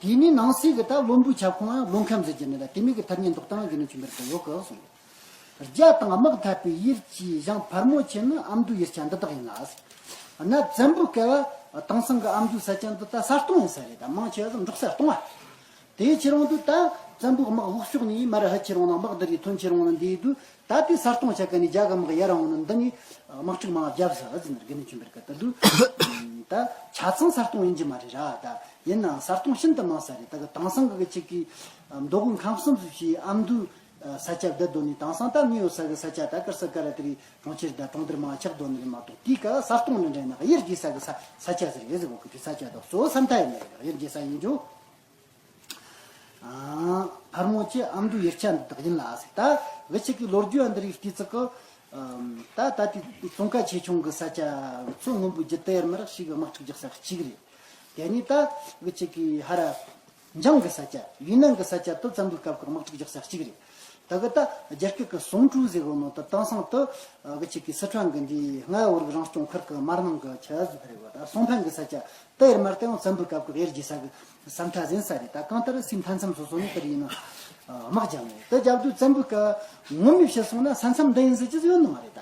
གི། དེ་ནས་ནང་གསེས་ཀྱི་ད་བློན་པོའི་ཁྱབ་ཁོངས་ཡང་བློན་ཁམས་ཟེར་གྱི་ནི་ད་དེ་མིན་གྱི་ཐ་སྙད་འདོགས་སྟངས་དགེ་འདུན་ཆོས་འཕེལ་དུ་ཡོད་གི་གསུངས། རྒྱ་དང་དམག་འཐབ་པའི་ཡུལ་གྱི་ཞིང་ཕལ་མོ་ཆེ་ནི་ཨ་མདོའི་ཡུལ་ཆ་འདི་དག་ཡིན་ལ། གནའ་བཙན་པོའི་སྐབས་དེང་སང་གི་ཨ་མདོའི་ས་ཆ་འདི་ད་ས་སྟོང་ཡིན་ས་རེད། ད་མང་ཆེ་བ་འབྲོག་ས་སྟོང་བ། དེའི་ཕྱིར་འོང་དུས་ད་བཙན་པོའི་དམག་འུག་ཕྱོགས་ནས་མར་ཧ་ཁྱེར་འོང་ན་དམག་འདི་རིགས་ཐོན་ཁྱེར་འོང་ན་འདིའི་དུས། ད་ལྟའི་ས་སྟོང་ཆ་ཀ་ནས་རྒྱ་གི་དམག་ཡར་འོང་ན་འདི་ནས་དམག་འཁྲུག་མང་བརྒྱབ་ས་ཨ་ཟིན་དགེ་འདུན་ཆོས་འཕེལ་གི་ད་ལུ། ད་ཆ་ཚང་ས་སྟོང་ཡིན་གྱི་མ་རེད་ར། ད་ཡིན་ནའང་ས་སྟོང་ཤིན་ཏུ་མང་ས་རེད། ད་གི་དེང་སང་གི་ཅིག་གི་མདོ་དབུས་ཁམས་གསུམ་སུ་ཞེས་ཨ་མདོའི་ས་ཆ་བསྡད་དོ་ནི། དེང་སང་ད་ངའི་ཡོད་ས་གི་ས་ཆ་ད་ཀིར་ས་ཀ་ར་དེ་རིགས་གྲོང་ཁྱེར་ད་གྲོང་རྡལ་མང་ཆགས་དོ་ནི་རེད་མ་གཏོགས། དེའི་སྐབས་ས་སྟོང་ནི་འདྲ་ཡིན་ན་གཡུལ་རྒྱལ་ས་གི་ས་ས་ཆ་ཟེར་ཡོད་ཟེར་གོ་གི། དེ་ས་ཆ་ད་གཙོ་བོ་ས་མཐའ་ཡིན་ནི་རེད། གཡུལ་རྒྱལ་ས་ཡིན་རྒྱུ། ཨ། ཕལ་མོ་ཆེ་ཨ་མདོའི་ཡུལ་ཆ་འདི་དག་ཡིན་ལ་ཟེར། ད་གི་ཅིག་གི་ལོ་རྒྱུས་འདི་རིགས་དུས་ཚིག་གི། ཨམ། ད་ད་དེ་ཙོང་ཁ་ཆེ་ཆུང་གི་ས་ཆ་མཚོ་སྔོན་པོའི་རྒྱུད་དེ་ཡར་མར་ཞིག་གི་དམག་འཁྲུག་རྒྱག་ས་གཅིག་རེད། དེ་ནས་ད་གི་ཅིག་གི་ཧ་ར་འཇང་གི་ས་ཆ། ཡུན་ནན་གི་ས་ཆ་དུ་བཙན་པོའི་སྐབས་ཀྱི་དམག་འཁྲུག་རྒྱག་ས་གཅིག་རེད། ད་གི་ད་རྒྱ་སྐད་ཀྱི་སུང་ཀྲུའུ་ཟེར་གོ་ནོ་ད་དེང་སང་དུ་གི་ཅིག་གི་སི་ཁྲོན་གི་འདི་རྔ་བོད་རང་སྐྱོང་ཁུལ་གི་མར་ནང་གི་ཆ་ཟིག་རེད་བ། ད་སུང་ཕན་གི་ས་ཆ། དེ་ཡར་མར་དེ་ཡང་བཙན་པོའི་སྐབས་ཀྱི་གཡུལ་རྒྱལ་ས་གི་ས་མཐའ་ཟིན་ས་རེད། ད་གང་ལྟར་སའི་མཐའ་མཚམས་སོ་སོ་ནས་དེར་ཡིན་ན་དམག་རྒྱབ་ནས། དེ་རྒྱབ་དུས་བཙན་པོའི་སྐབས་ངོ་མས་བཤད་སོང་ན་ས་མཚམས་འདི་ཡིན་ཟེར་གྱི་ཡོད་ནི་མ་རེད་ད།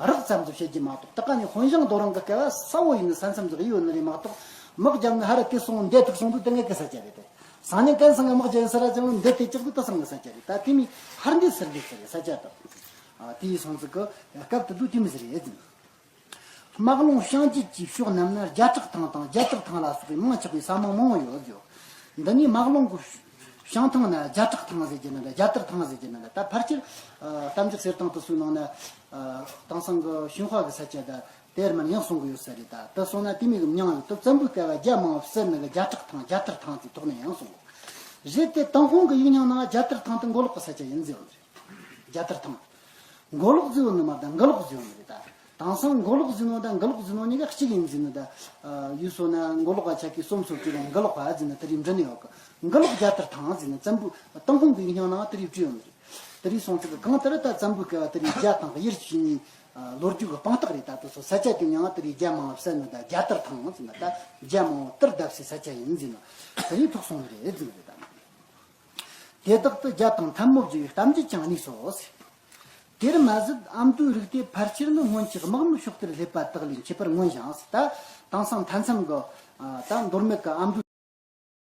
རགས་ཙམ་དུ་བཤད་རྒྱུ་མ་གཏོགས། ད་ག་ནས་ཧོན་ཞང་རྡོ་རིང་གི་སྐབས་ས་བོ་ཡིན་ན་ས་མཚམས་ཟིག་ཡོད་ནི་རེད་མ་གཏོགས། དམག་རྒྱབ་ནས་ཧ་ར་དེ་སོང་འདི་ཐུག་སོང་དུས་དེ་ངེད་ཀྱི་ས་ཆ་རེད་དེ། སང་ཉིན་གན་སང་གི་དམག་རྒྱབ་ཡིན་ས་ར་ཅང་འདི་དེ་གཅིག་དུས་ད་སང་གི་ས་ཆ་རེད། ད་དེ་མི་ཧར་འདི་སིར་འདི་ཟེར་རེད་ས་ཆ་དང་། དེའི་སོང་ཟིག་གི་སྐབས་དེ་དུས་དེ་མི་ཟེར་རེད་ཟིན། དམག་ལུང་བྱང་རྒྱུད་ཀྱི་ཕྱོགས་རྣམས་ན་རྒྱ་བྲག་ཐང་དང་རྒྱ་དར་ཐང་ལ་སོགས་པའི་མིང་ཆགས་པའི་ས་མིང་མང་བོ་ཡོད་ཡོད། འདི་ནས་དམག་ལུང་གི་བྱང་ཐང་ན་རྒྱ་བྲག་ཐང་ཟེར་གྱི་ནི་འདྲ། རྒྱ་དར་ཐང་ཟེར་གྱི་ནི་འདྲ། ད་ཕལ་ཆེར་གཏམ་རྒྱུད་གསེར་ཐང་དུ་སུའི་ནང་ན་དེང་སང་གི་ཞུན་ཧྭ་གི་ས་ཆ་ད་དེར་མར་ཡང་གསུང་གི་ཡོད་ས་རེད། ད་དེ་སོང་ན་དེ་མིང་གི་མིང་ཡོད་དུ་བཙན་པོའི་སྐབས་རྒྱ་མང་བོ་བསད་ནི་གི་རྒྱ་བྲག་ཐང་རྒྱ་དར་ཐང་དེ་ཐོག་ནས་ཡང་གསུང་གི་རེད་དེ། ཏུན་ཧོང་གི་ཡིག་རྙིང་ནང་རྒྱ་དར་ཐང་དེ་མགོ་ལོག་གི་ས་ཆ་ཡིན་ཟེར་ཡོད་ནི་རེད། རྒྱ་དར་ཐང་། མགོ་ལོག་ཟེར་ཡོད་ནི་མ་རེད། ད་མགོ་ལོག་ཟེར་ཡོད་ནི་རེད་ད། དེང་སང་མགོ་ལོག་ཟེར་ནོ་དང་འགུ་ལོག་ཟེར་ནོ་གཉིས་ཀ་གཅིག་ཡིན་ཟེར་ནོ་ད། ཡུལ་སོ་ན་མགོ་ལོག་ག་ཆ་གི་སོམ་སོ་གི་རང་འགུ་ལོག་པ་ཟེར་ནོ་དེ་རིགས་འབྲི་ནི་ཡོད་གི། མགུ་ལོག་རྒྱལ་དར་ཐང་ཟེར་ནོ་བཙན་པོའི་ཏུན་ཧོང་གི་ཡིག་རྙིང་ནང་དེ་རིགས་བྲིས་ཡོང་གི་རེད། དེ་རིགས་སོང་ཚིག་གི་གང་ལྟར་ད་བཙན་པོའི་སྐབས་དེ་རིགས་རྒྱ་དང་གི་ཡུལ་གཅིག་གཉིས་ལོ་རྒྱུས་ཀྱི་དཔང་རྟགས་རེད། ད་དེ་ཚོ་ས་ཆ་དེ་མྱང་དེ་རིགས་རྒྱ་མང་བ་བསད་ནོ་ད་རྒྱལ་དར་ཐང་ཟེར་ནོ་ད་རྒྱ་མང་བོ་དར་བརྡབས་སའི་ས་ཆ་ཡིན་ཟེར་ནོ་དེ་རིགས་ཐོགས་སོང་ནི་རེད་ཟེར་ནི་རེད་ད། དེ་དག་ཏུ་རྒྱ་དང་ཐལ་མོ་སྦྱར་བའི་གཏམ་རྒྱུད་ཀྱང་གནས་སོ། དེར་མ་ཟད་ཨ་མདོའི་རིག་གཏེར་ཕལ་ཆེར་ནི་སྔོན་གྱི་དམག་མི་ཕྱོགས་དེར་སླེབས་པ་དག་ལས་མཆིས་པར་མངོན་ཞིང་། ད་དེང་སང་མཐའ་མཚམས་ཀྱི་ད་མདོ་སྨད་ཀྱི་ཨ་མདོའི་